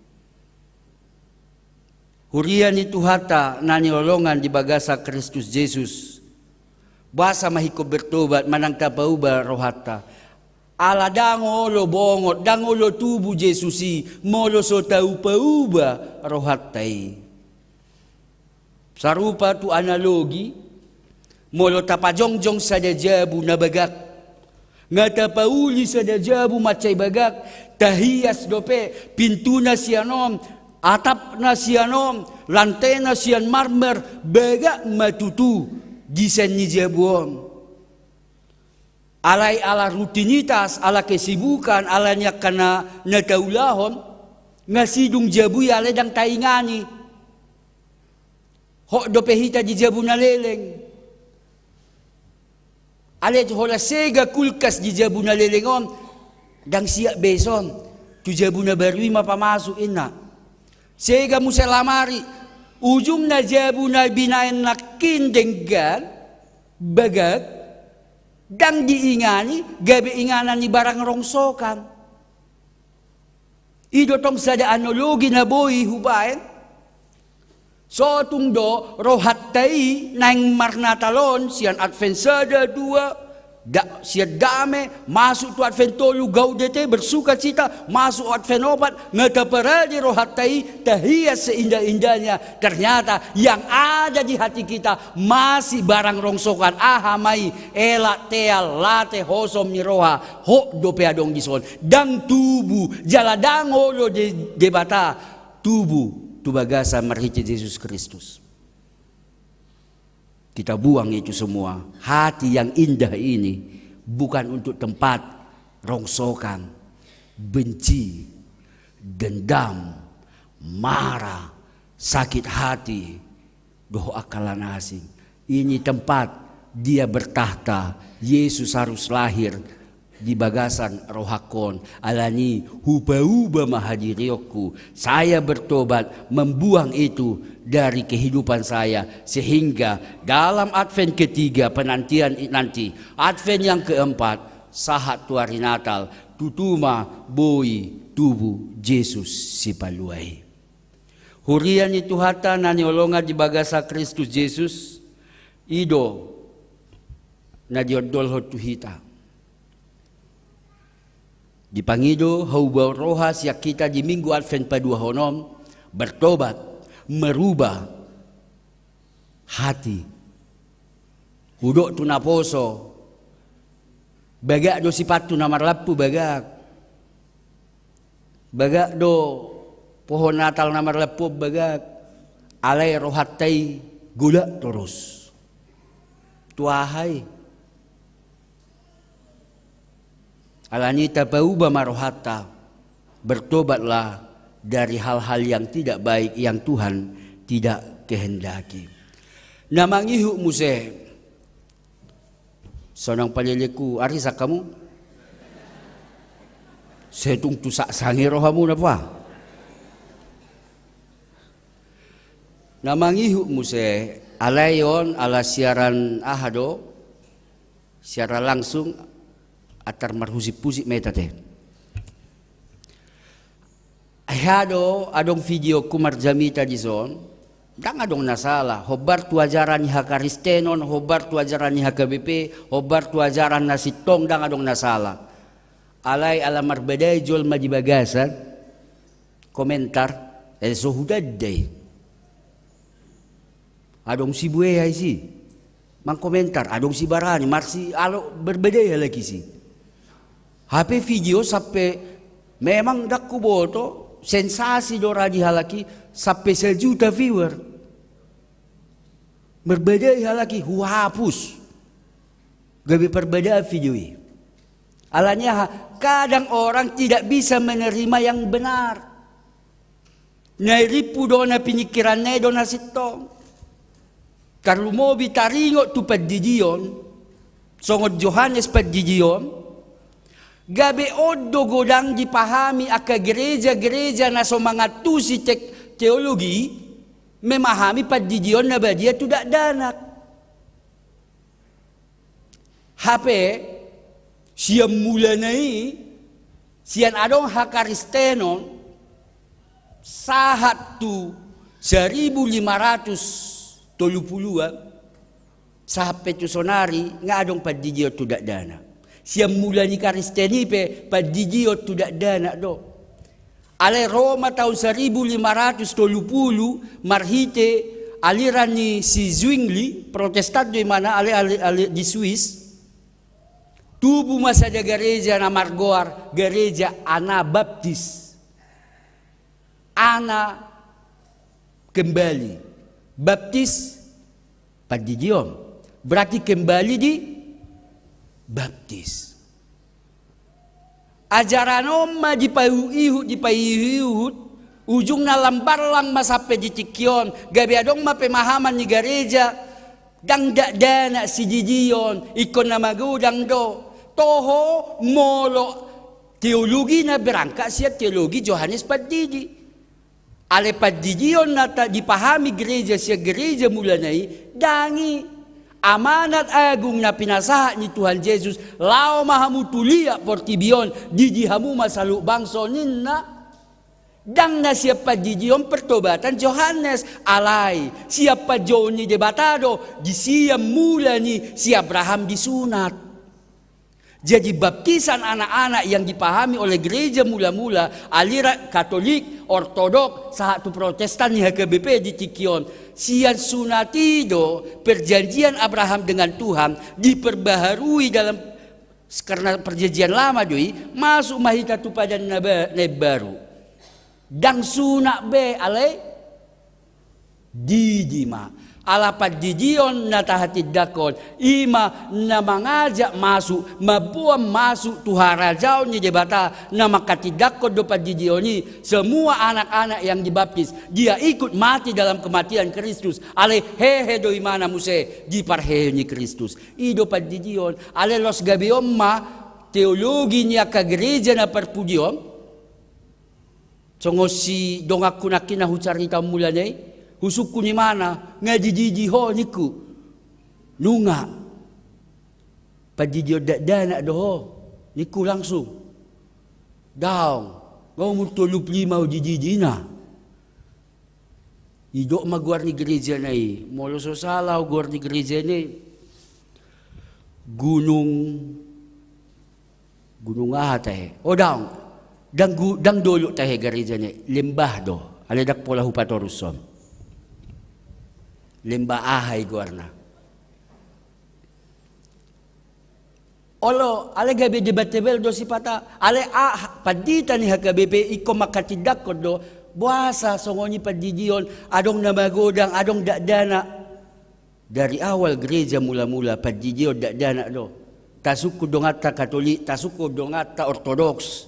Huria ni Tuhanta na hinaholongan di bagasan Kristus Jesus, boasa ma ingkon bertobat manang tapaubah rohanta? Ala ndang olo bongot, ndang olo tubu Jesus i, molo so tapaubah rohanta i. Sarupa tu analogi, molo tapajongjong sada jabu na bagak, nga tapauli sada jabu mansai bagak, tahias dope pintuna sian on, atapna sian on, lantena sian marmer, bagak ma tutu desain ni jabu on. Alai ala rutinitas, ala kesibukan, ala ni angka na, na taulahon, nga sidung jabu i alai ndang taingani. Hot dope hita di jabu na leleng. Alai holan sega kulkas di jabu na leleng on, ndang siap be ison, tu jabu na baru i ma pamasuk, inna. Sega muse lamari, ujungna jabu na binaen nangkin denggan, bagak, ndang diingani, gabe inganan ni barang rongsokan. I do tong sada analogi na boi hubaen. Sotung do rohanta i naeng marnatal on sian Advent sada, dua, da-, sian dame, masuk tu Advent tolu, gaudete, bersukacita, masuk Advent opat, nga taparade rohanta i, tahias seindah-indahnya. Ternyata yang ada di hati kita masih barang rongsokan, aha ma i, elak, teal, late, hosom ni roha, hot dope adong dison, ndang tubu, jala ndang olo De-, Debata tubu tu bagasan marhite Jesus Kristus. Kita buang itu semua. Hati yang indah ini bukan untuk tempat rongsokan, benci, dendam, marah, sakit hati, dohot angka na asing. Ini tempat Dia bertakhta, Yesus harus lahir di bagasan rohangkon. Alani i, hupauba ma hadirionku. Saya bertobat, membuang itu dari kehidupan saya, sehingga dalam Advent ketiga, penantian i-, nanti, Advent yang keempat, sahat tu ari Natal, tutu ma boi tubu Jesus Sipalua i. Huria ni Tuhanta na hinaholongan di bagasan Kristus Jesus, i do na diondolhon tu hita. Dipangido haubaon roha sian hita di Minggu Advent paduahon on, bertobat, merubah hati. Hudok tu naposo, bagak do sipatu na marlampu, bagak. Bagak do pohon Natal na marlampu on, bagak. Alai rohanta i golap torus. Tu aha i? Alani i tapauba ma rohanta, bertobatlah dari hal-hal yang tidak baik yang Tuhan tidak kehendaki. Na mangihut muse, sonang palelengku, arisak hamu? Sai tung tu saksang i ro hamu na pa. Na mangihut muse, alai on ala siaran aha do, siaran langsung, antar marhusip-husip ma hita te. Aha do, adong videoku marjamita dison, ndang adong na sala, hombar tu ajaran ni hakaristenon, hombar tu ajaran ni H K B P, hombar tu ajaran na sintong, ndang adong na sala. Alai ala marbadai jolma di bagasan, komentar, eh, so hutanda i. Adong sibuea isi. Mangkomentar, adong sibarani, marsi alo berbeda ya lagi si. Hape video sampe Memang ndang huboto, sensasi do ra di halak i, sampe sajuta viewer. Marbadai halak i, huhapus. Gabe parbadaan video i. Alani aha? Kadang orang tidak bisa menerima yang benar. Na i rimpu do na pinikiranna i do na sintong. Tarlumobi taringot tu pandidion, songon Johannes Pandidion, gabe on do godang dipahami angka gereja-gereja na so mangantusi tek-, teologi, memahami pandidion na badia tu dakdanak. Hape, sian mulana i, sian adong hakaristenon, sahat tu saribu lima ratus tolu puluan, sahat pe tu sonari, nga adong pandidion tu dakdanak. Sian mula ni Karisten i pe, pandidion tu dakdanak do. Alai ro ma taon saribu lima ratus tolu pulu, marhite aliran ni si Zwingli, Protestan do imana, alai, alai, alai di Swiss. Tubu ma sada gareja na margoar Gareja Anabaptis. Ana kembali. Baptis, pandidion. Berarti kembali dibaptis. Ajaran on ma dipaihut-ihut, dipaihut-ihut, ujungna lambarlang ma sampe di tingki on, gabe adong ma pemahaman ni gareja, ndang dakdanak sididion, ingkon na magodang do. Toho molo teologina berangkat sian teologi Johannes Pandidi. Alai pandidion na ta-, dipahami gereja sian gereja mulana i, ndang i. Amanat agung na pinasahat ni Tuhan Jesus, laho ma hamu tu liat portibi on, didi hamu ma saluhut bangso ninna. Ndang na sian pandidion pertobatan Johannes, alai sian panjouon ni Debata do, di sian mula ni si Abraham disunat. Jadi, baptisan anak-anak yang dipahami oleh gereja mula-mula, aliran Katolik, Ortodok, sahat tu Protestan ni H K B P di tingki on, sian sunat i do perjanjian Abraham dengan Tuhan diperbaharui dalam, karena perjanjian lama do i, masuk ma hita tu padan na ba-, na imbaru. Ndang sunat be, alai didi ma. Ala pandidion na tahatindangkon, i ma na mangajak masuk, mamboan masuk tu harajaon ni Debata, na mangkatindangkon do pandidion i, semua anak-anak yang dibaptis, dia ikut mati dalam kematian Kristus, alai hehe do imana muse di parhehe ni Kristus. I do pandidion, alai laos gabe on ma teologi ni angka gereja na parpudi on. Songon si donganku nangkin na hucarita mulana i, husungkun imana, nga dididi ho ningku. Nunga. Pandidion dakdanak do ho, ningku langsung. Daong, nga umur tolu pulu lima ho dididina. Didok ma goar ni gerejana i, molo so sala ho goar ni gerejana i, Gunung Gunung aha tahe? O, daong. Ndang gu-, ndang dolok tahe garejana i, lembah do. Alai ndang pola hupatorushon. Lembah aha i goarna? Olo, alai gabe debatable do sipata. Alai a-, pandita ni H K B P ingkon mangkatindangkon do. Boasa songon i pandidion, adong na magodang, adong dakdanak. Dari awal gereja mula-mula, pandidion dakdanak do. Tasungkun donganta Katolik, tasungkun donganta Ortodoks,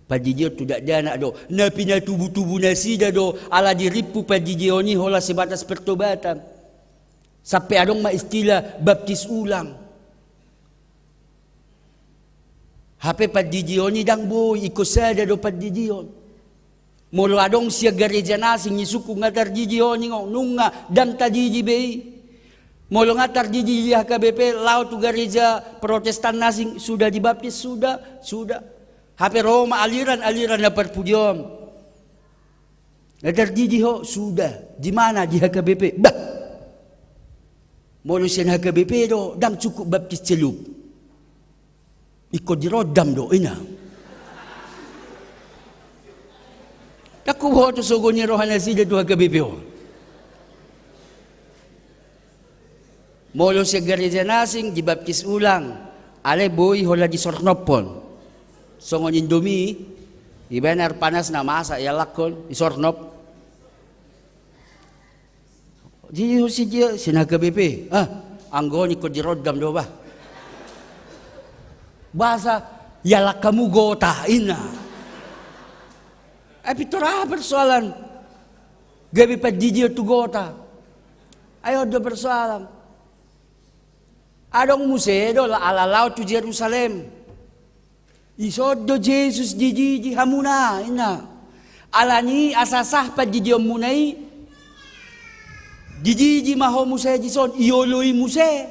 pandidion tu dakdanak do. Na pinatubu-tubu nasida do, ala dirimpu pandidion i holan sebatas pertobatan. Sampe adong ma istilah baptis ulang. Hape pandidion i ndang boi, ingkon sada do pandidion. Molo adong sian gareja na asing disungkun nga tardidi ho ninna, nunga, ndang tadidi be i. Molo nga tardidi di H K B P, laho tu gareja Protestan na asing, sudah dibaptis, sudah, sudah. Hape ro ma aliran-aliran na parpudi on. Nga tardidi ho, sudah. Di mana? Di H K B P. Bah. Molo sian H K B P do, ndang cukup baptis celup. Ingkon dirondam do, ina. Ndang huboto songon i roha nasida tu H K B P on. Molo sian gareja na asing, dibaptis ulang. Alai boi holan disornophon. Songon Indomie. Dibaen air panas na masak, ialakkon, isornop. Di, si dia, sian H K B P. Ah, anggo on ingkon dirondam do bah. Bahasa, ialak hamu gota, inna. Ai pintor aha persoalan? Gabe pandidion tu gota. Ai on do persoalan. Adong muse do, ala laho tu Jerusalem. Dison do Jesus dijiji hamuna, inna. Alani asa sah pandidionmuna i, dijiji ma ho muse dison, ioloi muse.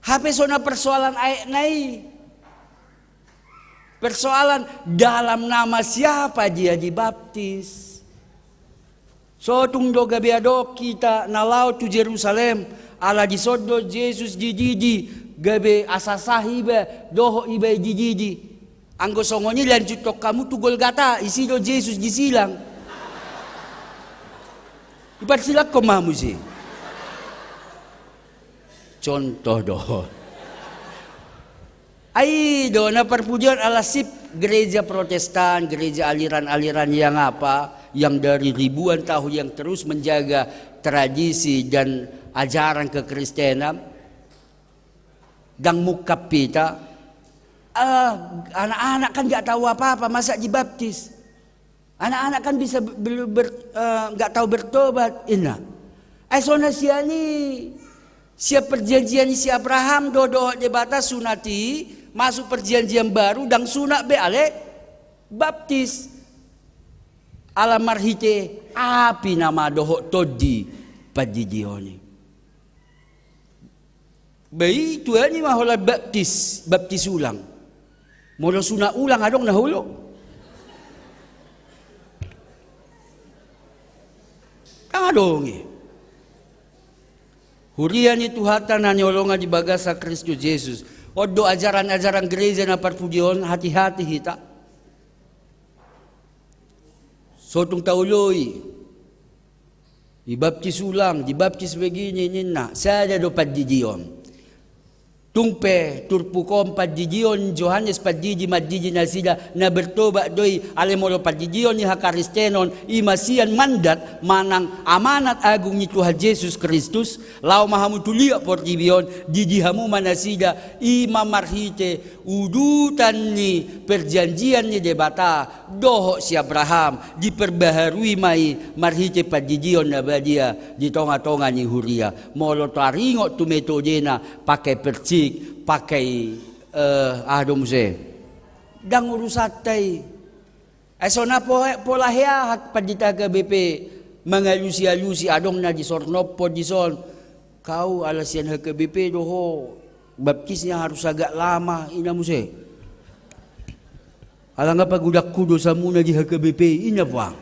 Hape songon na persoalan aekna i. Persoalan dalam nama siapa dia dibaptis. Sotung do gabe adong hita na laho tu Jerusalem, ala dison do Jesus dijiji, gabe asa sah iba, dohot iba dijiji. Anggo songon i lanjuthon hamu tu Golgata, disi do Jesus disilang. Iparsilangkon ma hamu disi. Contoh do. Ai do na parpudi on ala sip gereja Protestan, gereja aliran-aliran yang apa, yang dari ribuan tahun yang terus menjaga tradisi dan ajaran kekristenan, dang mungkap hita. Ah, anak-anak kan nggak tahu apa-apa, masa dibaptis? Anak-anak kan bisa ber-, ber-, eh, nggak tahu bertobat, inna. Ai songon na sian i, sian perjanjian ni si Abraham do dohot Debata sunat i, masuk perjanjian baru, dang sunat be ale baptis. Ala marhite api nama dohot tondi pandidion i. Ba i tuani ma holan baptis, baptis ulang. Molo sunat ulang adong na olo? Dang adong i. Huria ni Tuhanta na hinaholongan di bagasan Kristus Jesus. On do ajaran-ajaran gereja na parpudi on, hati-hati hita. Sotung taoloi. Dibaptis ulang, dibaptis begini ninna, sada do pandidion. Tung pe turpuk on pandidion Johannes Pandidi mandidi nasida na bertobat do i, alai molo pandidion ni hakaristenon i ma sian mandat manang amanat agung ni Tuhan Jesus Kristus, laho ma hamu tu liat portibi on, didi hamu ma nasida, i ma marhite udutan ni perjanjian ni Debata dohot si Abraham, diperbaharui ma i marhite pandidion na badia di tonga-tonga ni huria. Molo taringot tu metodena, pakai persik, pakai, eh, aha do muse, dang urusanta i. Ai songon na po-, pola hea pandita H K B P mangalusi-alusi, adong na disornophon dison. Kau ala sian H K B P do ho, baptisnya harus agak lama, inna muse. Ala nga pagodangku dosamuna di H K B P, inna puang.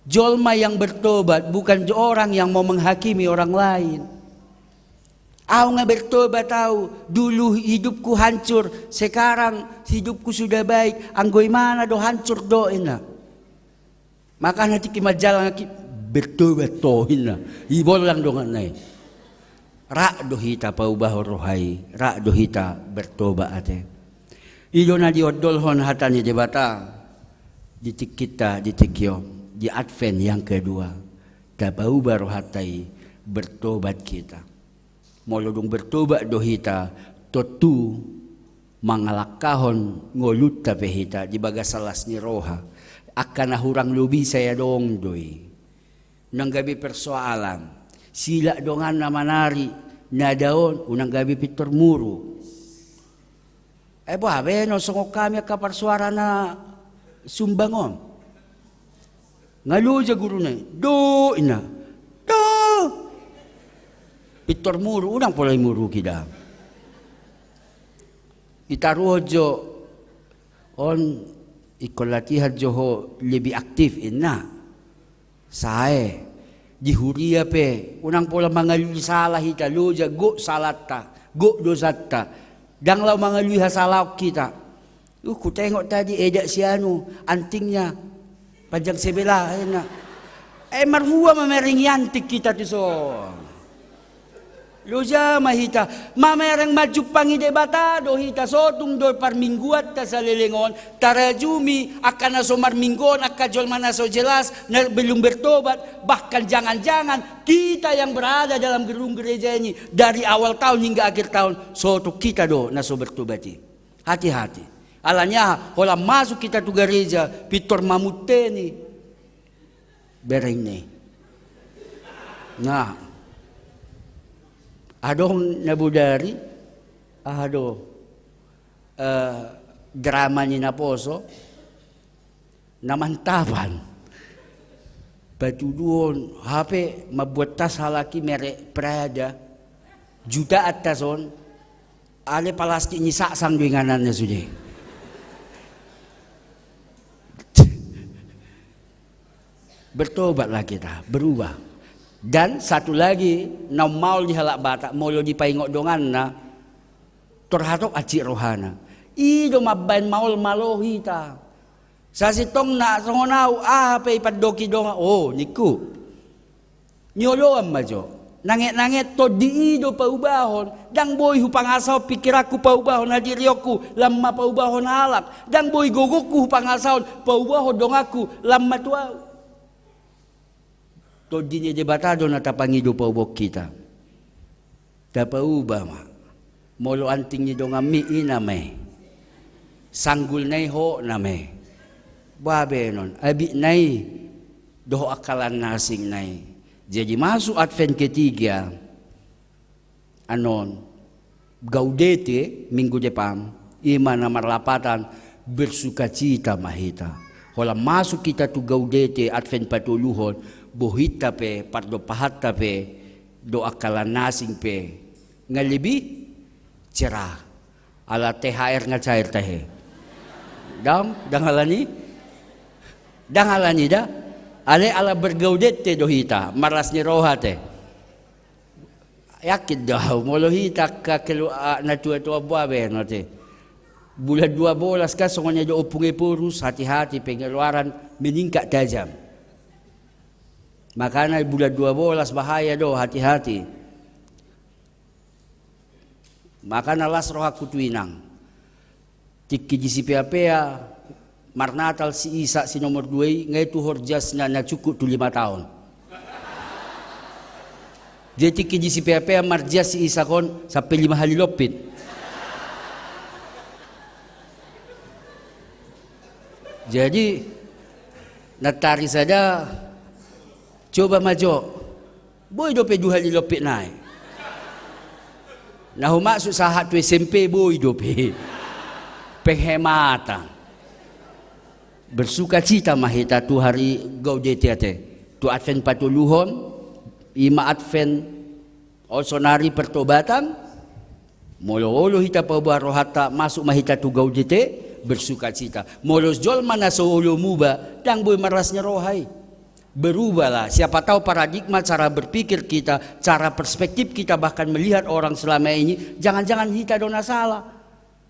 Jolma yang bertobat bukan jo-, orang yang mau menghakimi orang lain. Au nga bertobat au, dulu hidupku hancur, sekarang hidupku sudah baik, anggo imana do hancur do, inna. Makana tingki manjalang aki, bertobat ho, inna. Ibollang donganna i. Rap do hita paubahon roha i, rap do hita bertobat ate. I do na diondolhon hata ni Debata di tingkinta di tingki on, di Advent yang kedua. Tapauba rohanta i, bertobat hita. Molo dung bertobat do hita, tontu mangalangkahon ngolunta pe hita di bagasan las ni roha. Angka na hurang lobi sai adong do i. Unang gabe persoalan. Silak donganna manari, na daon, unang gabe pintor muru. Eh, boha be, na songon hami angka parsuara na sumbang on. Nga loja guruna i. Do, inna. Do. Pintor muru, unang pola imuruki da. Itaruhon jo, on, ingkon latihan jo ho lebih aktif, inna. Sae, di huria pe, unang pola mangalului sala hita, loja, gok salanta, gok dosanta. Dang laho mangalului hasalaon hita. Uh, kutengok tadi, eh, dak si anu, antingnya panjang sebelah, inna. Eh, marhua ma meringi anting hita tu son. Loja ma hita, mamereng manjumpangi Debata do hita, so tung do parmingguanta saleleng on, tarajumi angka na so marminggu on, angka jolma na so jelas, na belum bertobat, bahkan jangan-jangan kita yang berada dalam gedung gereja ini dari awal tahun hingga akhir tahun, so tung hita do na so bertobat i. Hati-hati. Alani aha, holan masuk hita tu gareja, pintor mamunteni. Bereng ni. Nah. Adong na bodari, aha do, eh, drama ni naposo, na mantapan. Patuduhon, hape mambuat tas halak i merek Prada. Jutaan tas on, ale palastik ni saksang do ingananna sude. Bertobatlah kita, berubah. Dan satu lagi, na maol di halak Batak, molo dipaingot donganna, tor hatop hansit rohana. I do mambaen maol malo hita. Sasintongna songon au, aha pe ipandoki dongan, oh, ningku. Nioloan ma jo. Nanget-nanget tondi i do paubahon. Ndang boi hupangasahon pingkiranku paubahon hadirionku, lam ma paubahon halak. Ndang boi gogongku hupangasahon paubahon donganku, lam ma tu au. Tondi ni Debata do na tapangido paubaon hita. Tapauba ma. Molo anting ni donganmi, ina ma i. Sanggulna i, hohotna ma i. Boha baenon, abitna i dohot angka na asingna i. Jadi masuk Advent ketiga, annon, Gaudete minggu depan, i ma na marlapatan, bersukacita ma hita. Holan masuk hita tu Gaudete Advent patoluhon, bohinta pe, pardompahanta pe, dohot angka na asing pe, nga lebih cerah. Ala T H R nga cair tahe. Ndang, ndang alani? Ndang alani da? Ale ala bergaudete do hita, marlas ni roha te. Yakin do au, molo hita angka kelu-, a, natua-tua, boha baenon te. Bulan dua belas kan songon i do Ompung Ephorus, hati-hati pengeluaran meningkat tajam. Makana bulan dua belas bahaya do, hati-hati. Makana las rohangku tu inang. Tingki di sipea-pea, marnatal si Isak si nomor dua i, nga i tuhor jasna na cukup tu lima taon. Jadi tingki di sipea-pea marjas si Isak on sampe lima hali lompit. Jadi, nantari sada, coba ma jo. Boi dope dua hali lompit nai. Na humaksud sahat tu S M P boi dope. Penghematan. Bersukacita ma hita tu hari Gaudete ate. Tu Advent patoluhon, i ma Advent on sonari pertobatan, molo olo hita paubahon rohanta, masuk ma hita tu Gaudete, bersukacita. Molo jolma na so olo muba, ndang boi marlas ni roha i. Berubahlah, siapa tahu paradigma cara berpikir kita, cara perspektif kita bahkan melihat orang selama ini, jangan-jangan hita do na salah.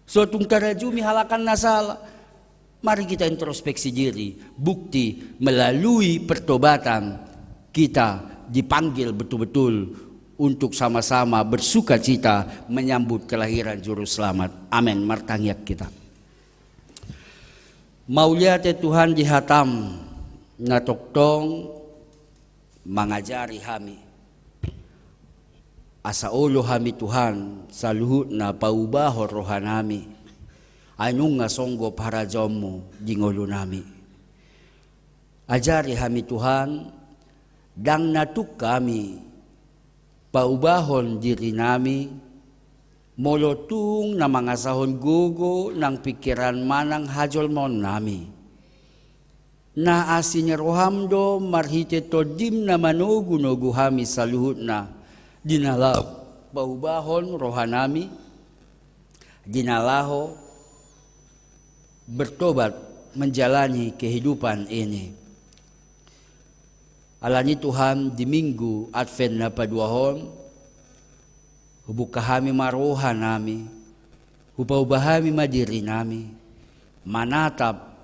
So tung tarajumi halak an na salah. Mari kita introspeksi diri, bukti melalui pertobatan kita dipanggil betul-betul untuk sama-sama bersukacita menyambut kelahiran Juru Selamat. Amin. Martangiang kita. Mauliate Tuhan di hatam na tongtong mangajari hami. Asa olo hami Tuhan, saluhutna paubahon rohanami. Ai nunga songgop harajaonmu di ngolunami. Ajari hami Tuhan, ndang na tuk hami paubahon dirinami, molo tung na mangasahon gogo nang pingkiran manang hajolmaonnami. Na asi ni roham do marhite tondim na manogu-nogu hami saluhutna, di na laho paubahon rohanami, di na laho bertobat menjalani kehidupan ini. Alani Tuhan, di Minggu Advent na paduahon, hubuka hami ma rohanami, hupauba hami ma dirinami, manatap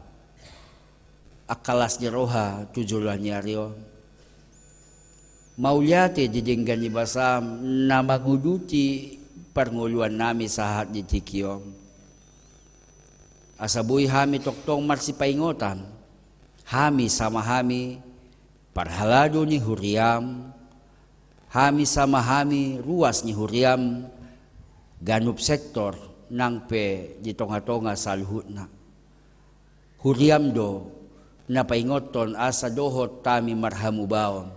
angka las ni roha tu joloan ni ari on. Mauliate di denggan ni basaM na manguduti parngoluannami sahat di tingki on. Asa boi hami tongtong marsipaingotan, hami sama hami parhalado ni huriaM, hami sama hami ruas ni huriaM, ganup sektor nang pe di tongatonga saluhutna. HuriaM do na paingothon asa dohot hami marhamubaon,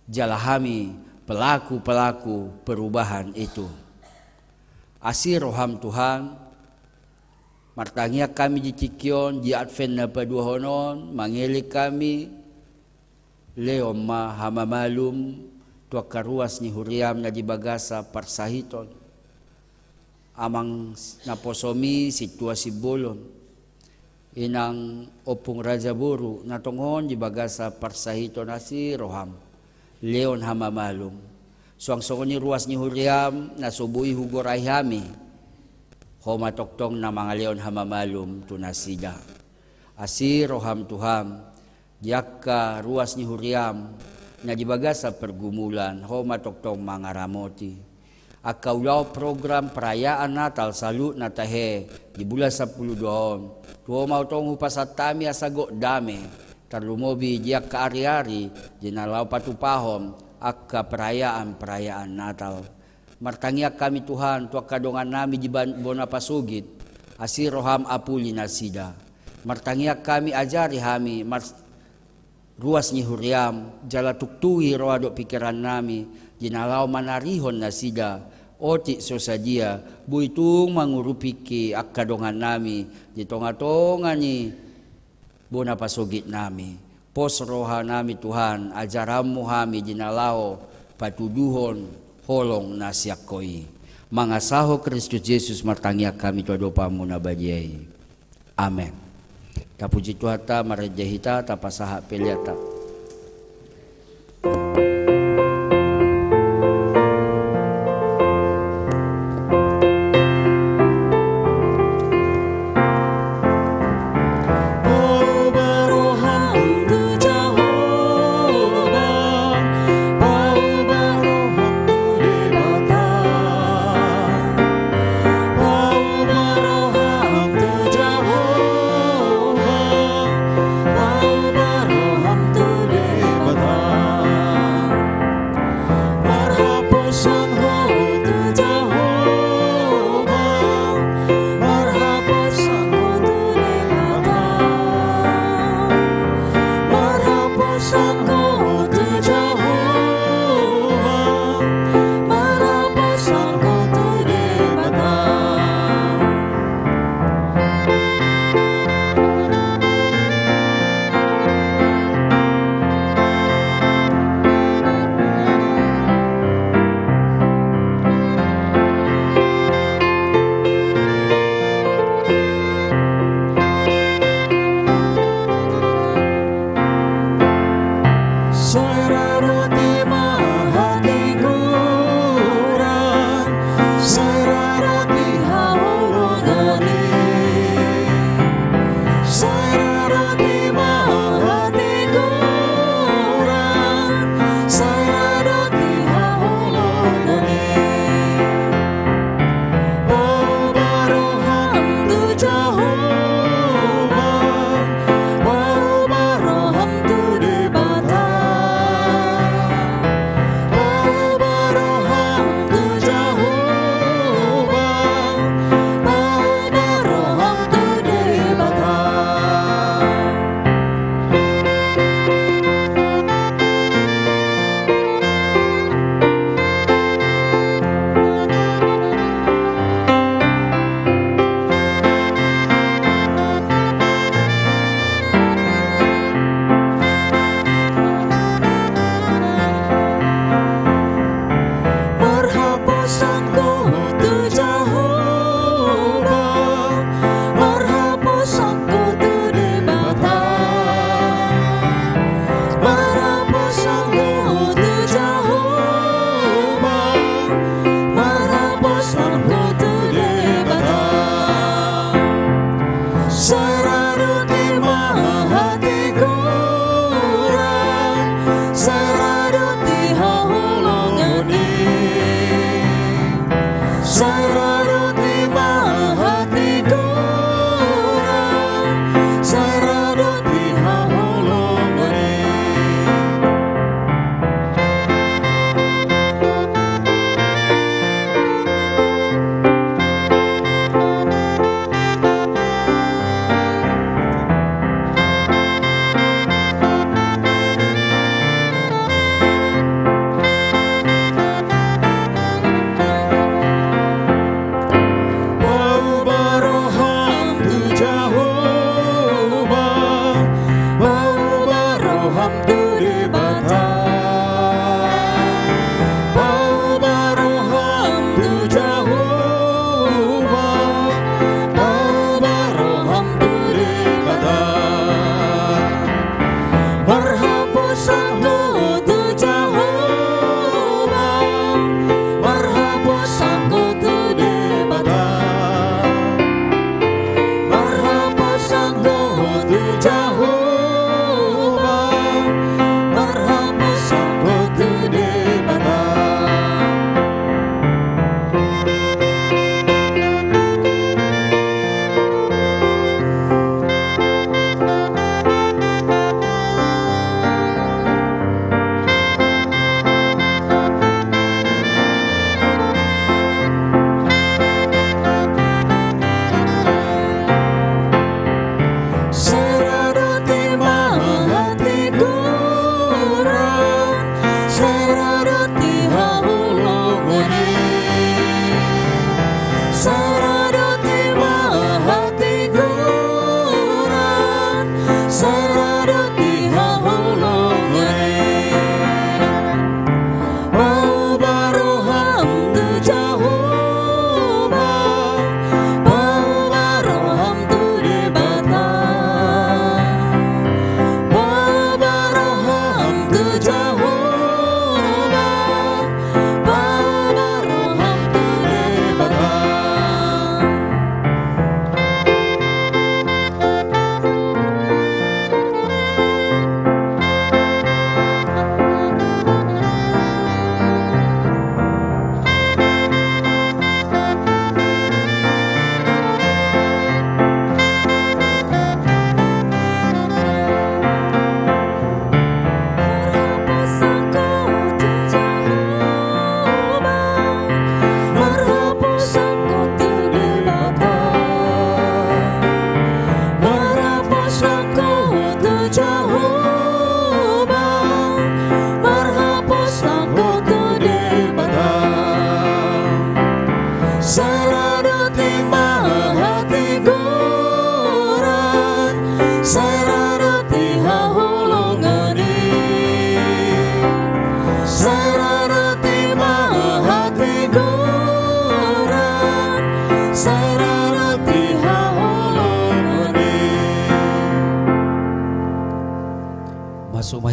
jala hami pelaku-pelaku perubahan itu. Asi rohaM Tuhan, martangiang hami di tingki on, di Advent na paduahon on, mangelek hami, lehon ma hamamalum tu angka ruas ni huriaM na di bagasan parsahiton. Amang naposoMi Sintua Simbolon, Inang Ompung Raja Boru, na tongon di bagasan parsahiton, asi rohaM, lehon hamamalum. Suang songon i ruas ni huriaM na so boi hugorai hami, Ho ma tongtong na mangalehon hamamalum tu nasida. Asi rohaM Tuhan, di angka ruas ni huriaM na di bagasan pergumulan, Ho ma tongtong mangaramoti. Angka ulaon program perayaan Natal saluhutna tahe di bulan sampulu dua on, tu Ho ma tongtong hupasahat hami asa gok dame, tarlumobi di angka ariari di na laho patupahon angka perayaan-perayaan Natal. Martangiang hami Tuhan tu angka dongannami di ban-, bona pasogit, asi rohaM apuli nasida. Martangiang hami, ajari hami mars-, ruas ni huriaM, jala tuktuhi roha dohot pingkirannami di na laho manarihon nasida otik so sadia, boi tung mangurupingki angka dongannami di tongatonga ni bona pasogitnami. Pos rohanami Tuhan, ajaranMu hami di na laho patuduhon holong na sian Ho i. Mangasahon Kristus Jesus martangiang hami tu adopanMu na badia i. Amen. Tapuji Tuhanta, marende hita, tapasahat peleanta.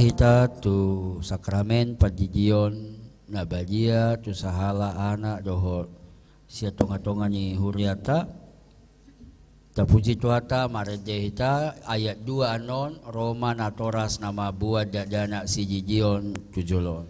Hita tu sakramen pandidion na badia tu sahala anak dohot sian tonga-tonga ni huriata. Tapuji Tuhanta, marende hita, ayat dua annon, ro ma natoras na mamboan dakdanak sijijion tu jolo on.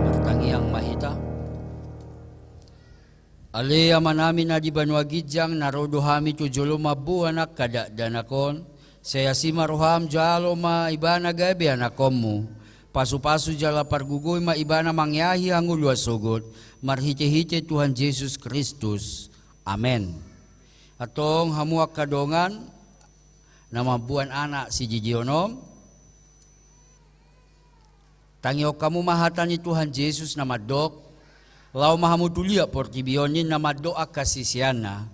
Martangiang ma hita. Ale Amanami na di banua ginjang, na ro do hami tu jolo mamboan angka dakdanak on, sai asi ma roham, jalo ma ibana gabe anakhonmu. Pasupasu jala pargogoi ma ibana mangeahi hangoluan sogot, marhitehite Tuhan Jesus Kristus. Amen. Antong hamu angka dongan na mamboan anak sijijion on, tangihon hamu ma hata ni Tuhan Jesus na mandok: Laho ma hamu tu liat portibi on, ninna mandok angka siseanna.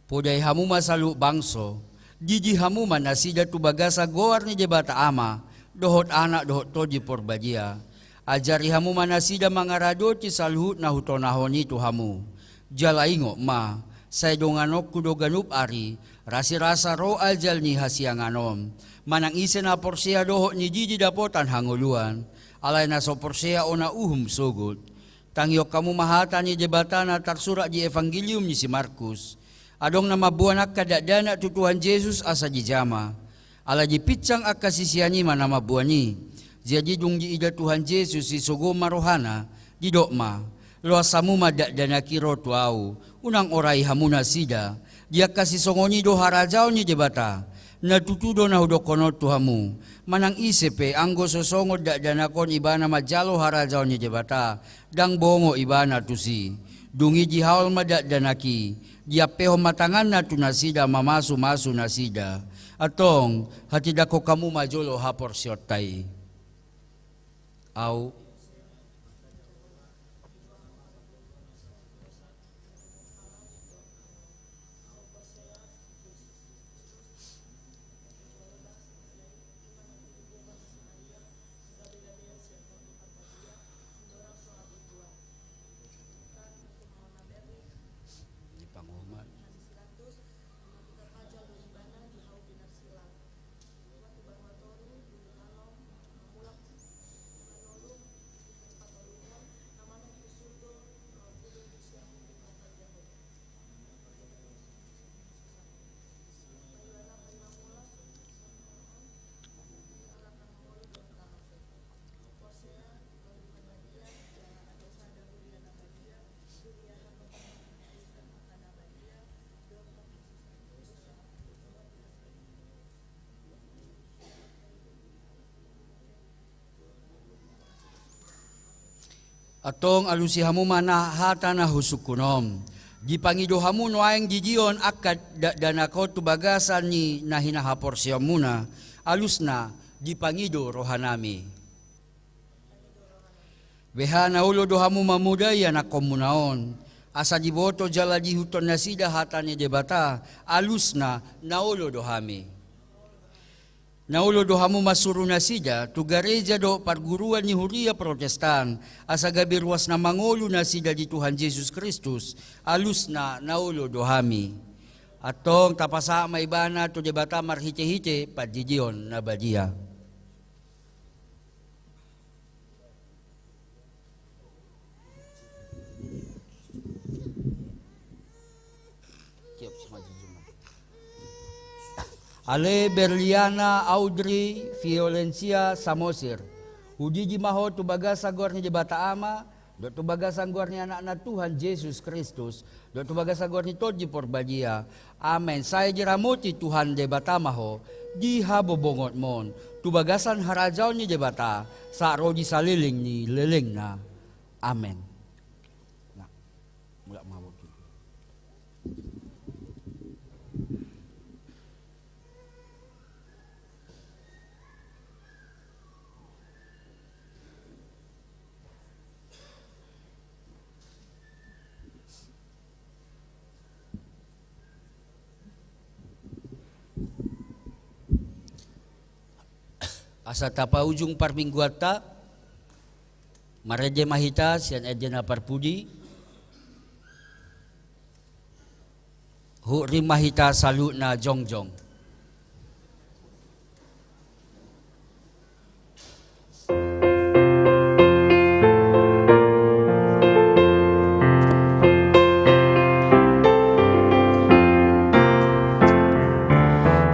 Podai hamu ma saluhut bangso, didi hamu ma nasida tu bagasan goar ni Debata Ama, dohot Anak dohot Tondi Porbadia. Ajari hamu ma nasida mangaradoti saluhut na hutonahon i tu hamu. Jala ingot ma, sai donganonku do ganup ari, rasirasa ro ajal ni hasiangan on. Manang ise na porsea dohot nididi dapotan hangoluan, alai na so porsea ona uhum sogot. Tangihon hamu ma hata ni Debata na tarsurat di Evangelium ni si Markus. Adong na mamboan angka dakdanak tu Tuhan Jesus asa dijama. Ala dipinsang angka sisean i ma na mamboan i. Jadi dung diida Tuhan Jesus, disogo ma rohana, didok ma: Loas hamu ma dakdanak i ro tu Ahu, unang orai hamu nasida. Di angka sisongon i do harajaon ni Debata. Na tutu do na hudokkon on tu hamu: Manang ise pe, anggo so songon dakdanak on ibana manjalo harajaon ni Debata, ndang bongot ibana tusi. Dung i dihaol ma dakdanak i, diampehon ma tanganna tu nasida mamasumasu nasida. Antong, hatindangkon hamu ma jolo haporseaonta i. Ahu. Antong alusi hamu ma na hata na husungkun on. Dipangido hamu nuaeng didion angka dakdanak on tu bagasan ni na hinahaporseaonmuna, alusna dipangido rohanami. Beha na olo do hamu mamodai anakhonmuna on, asa diboto jala diihuthon nasida hata ni Debata, alusna na olo do hami. Na olo do hamu mansuru nasida tu gareja dohot parguruan ni huria Protestan, asa gabe ruas na mangolu nasida di Tuhan Jesus Kristus, alusna na olo do hami. Antong tapasahat ma ibana tu Debata marhitehite pandidion na badia. Ale Berliana Audrey Violencia Samosir, hudidi ma ho tu bagasan goar ni Debata Ama, dohot tu bagasan goar ni Anakna Tuhan Jesus Kristus, dohot tu bagasan goar ni Tondi Porbadia. Amen. Sai diramoti Tuhan Debata ma ho di habobongonmon, tu bagasan harajaon ni Debata sahat ro di saleleng ni lelengna. Amen. Nah, mulak mabuk. Asa tapaujung parmingguanta, marende ma hita sian ende na parpudi. Hurim ma hita saluhutna jongjong.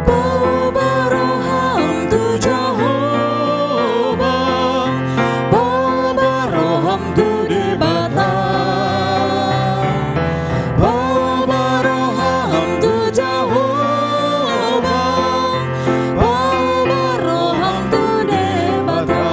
Boba roham tu Jahowa, boba roham tu Debata. Boba roham tu Jahowa, boba roham tu Debata.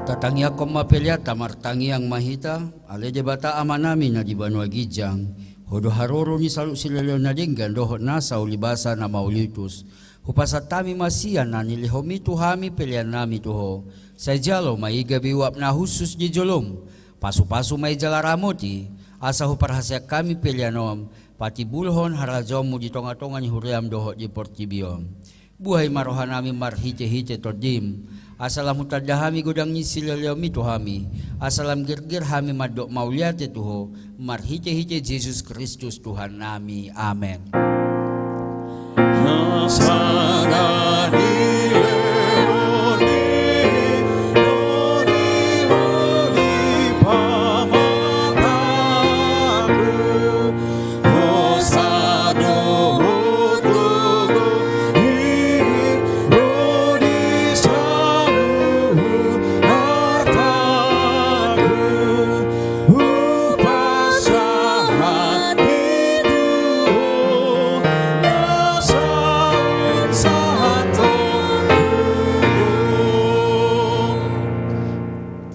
Tatangiangkon ma peleanta, martangiang ma hita. Ale Debata Amanami na di banua ginjang, Ho do haroro ni saluhut silehon na denggan dohot nasa ulibasa na mauliutus. Hupasahat hami ma sian na nilehonMi tu hami peleannami tu Ho. Sai jalo ma i gabe uap na hushus di joloM. Pasupasu ma i jala ramoti, asa huparhaseang hami pelean on patimbulhon harajaonMu di tongatonga ni huriaM dohot di portibi on. Buhai ma rohanami marhitehite TondiM, asa lam hutanda hami godang ni silehonMi tu hami, asa lam gerger hami mandok mauliate tu Ho, marhitehite Jesus Kristus Tuhannami. Amen.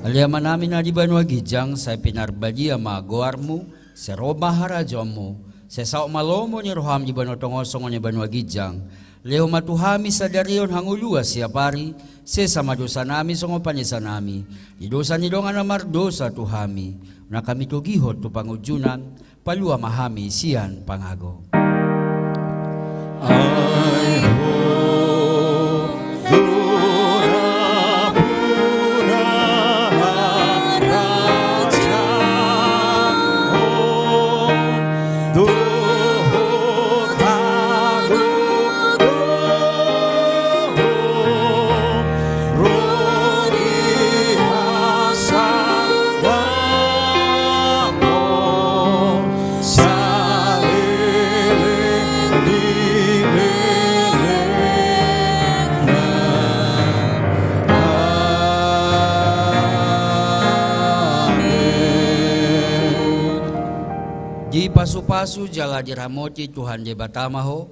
Ale Amanami na di banua ginjang, sai pinarbadia ma goarMu, sai ro ma harajaonMu, sai saut ma lomo ni rohaM di banua tonga on songon na di banua ginjang. Lehon ma tu hami sadari on hangoluan siapari, sesa ma dosanami songon panesanami di dosa ni dongan na mardosa tu hami. Unang hami togihon tu pangunjunan, palua ma hami sian pangago. Ai Ho do na puna harajaon dohot hagogoon ro di hasangapon saleleng ni lelengna. Amen. Dipasupasu jala diramoti Tuhan Debata ma ho.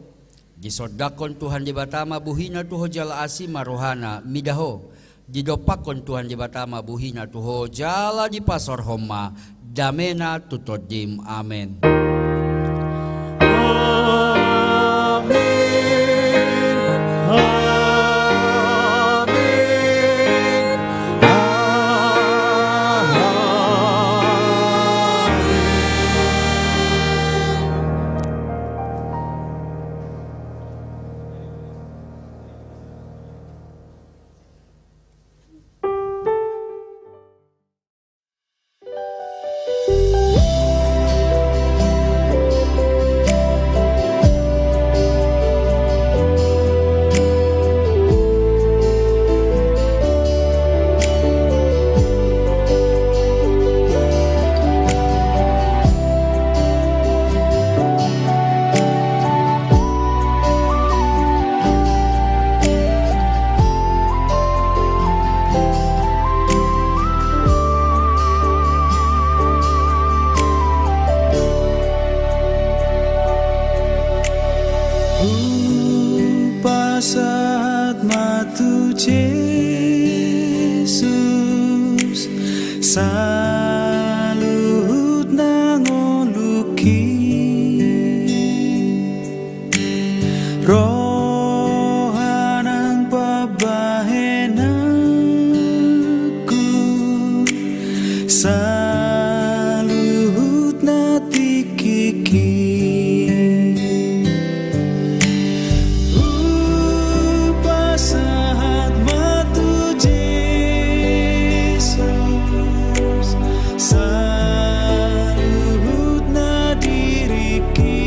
Disondangkon Tuhan Debata ma bohina tu ho jala asi ma rohana mida ho. Didompakkon Tuhan Debata ma bohina tu ho jala dipasaorhon ma damena tu tondim. Amen. Amen. Amen. Amen. tu Jesus saluhut na ngolungki. Roha nang pambahenanku saluhut na tingkingki. Hupasahat ma tu Jesus saluhut na diringki.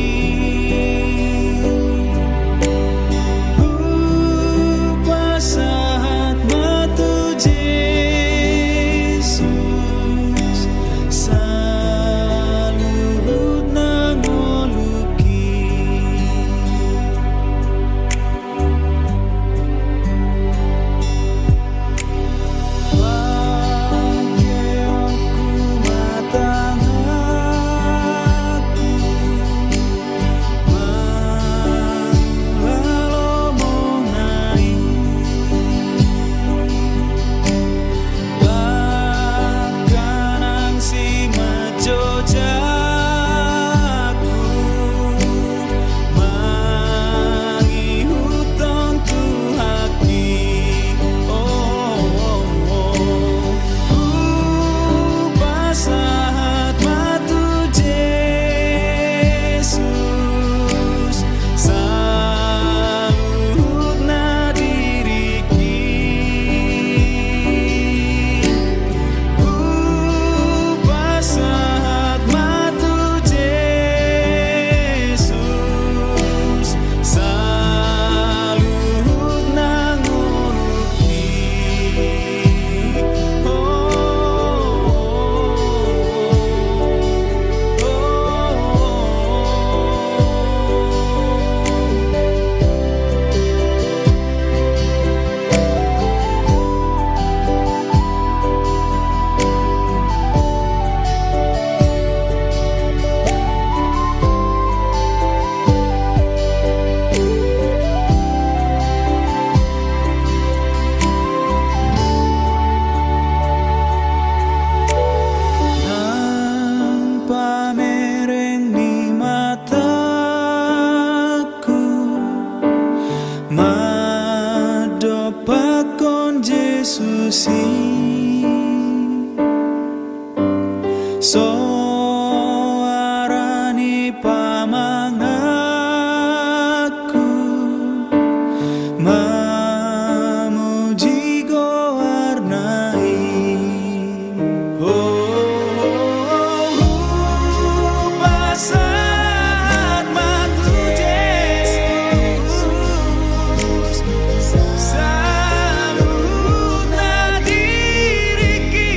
Hupasahat ma tu Jesus saluhut na ngolungki. Mangihut on Tuhanki. Oh, oh, oh. Hupasahat ma tu Jesus saluhut na diringki. Hupasahat ma tu Jesus saluhut na ngolungki. Nang pamereng ni matangku mandompakkon Jesus i. Soara ni pamanganku mamuji goarna i. Oh, hupasahat ma tu Jesus saluhut na diringki.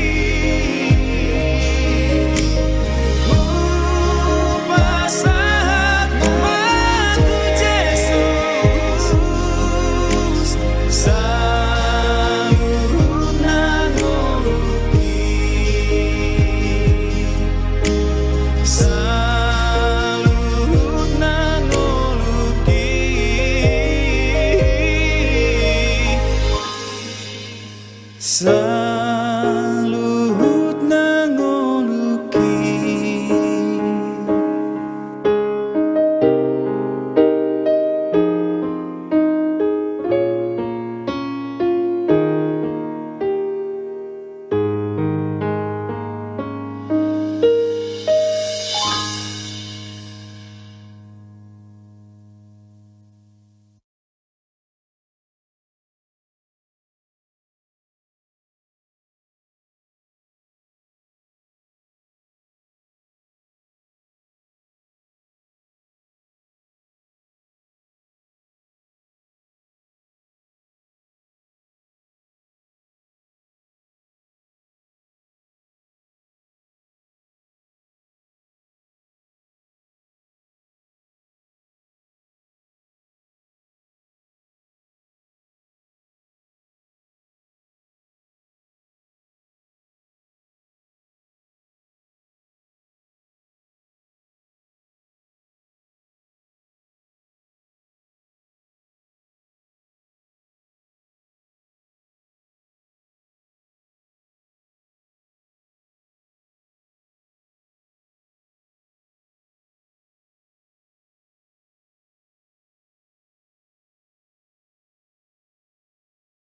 Hupasahat ma tu Jesus saluhut na ngolungki. Saluhut na ngolungki. Sa-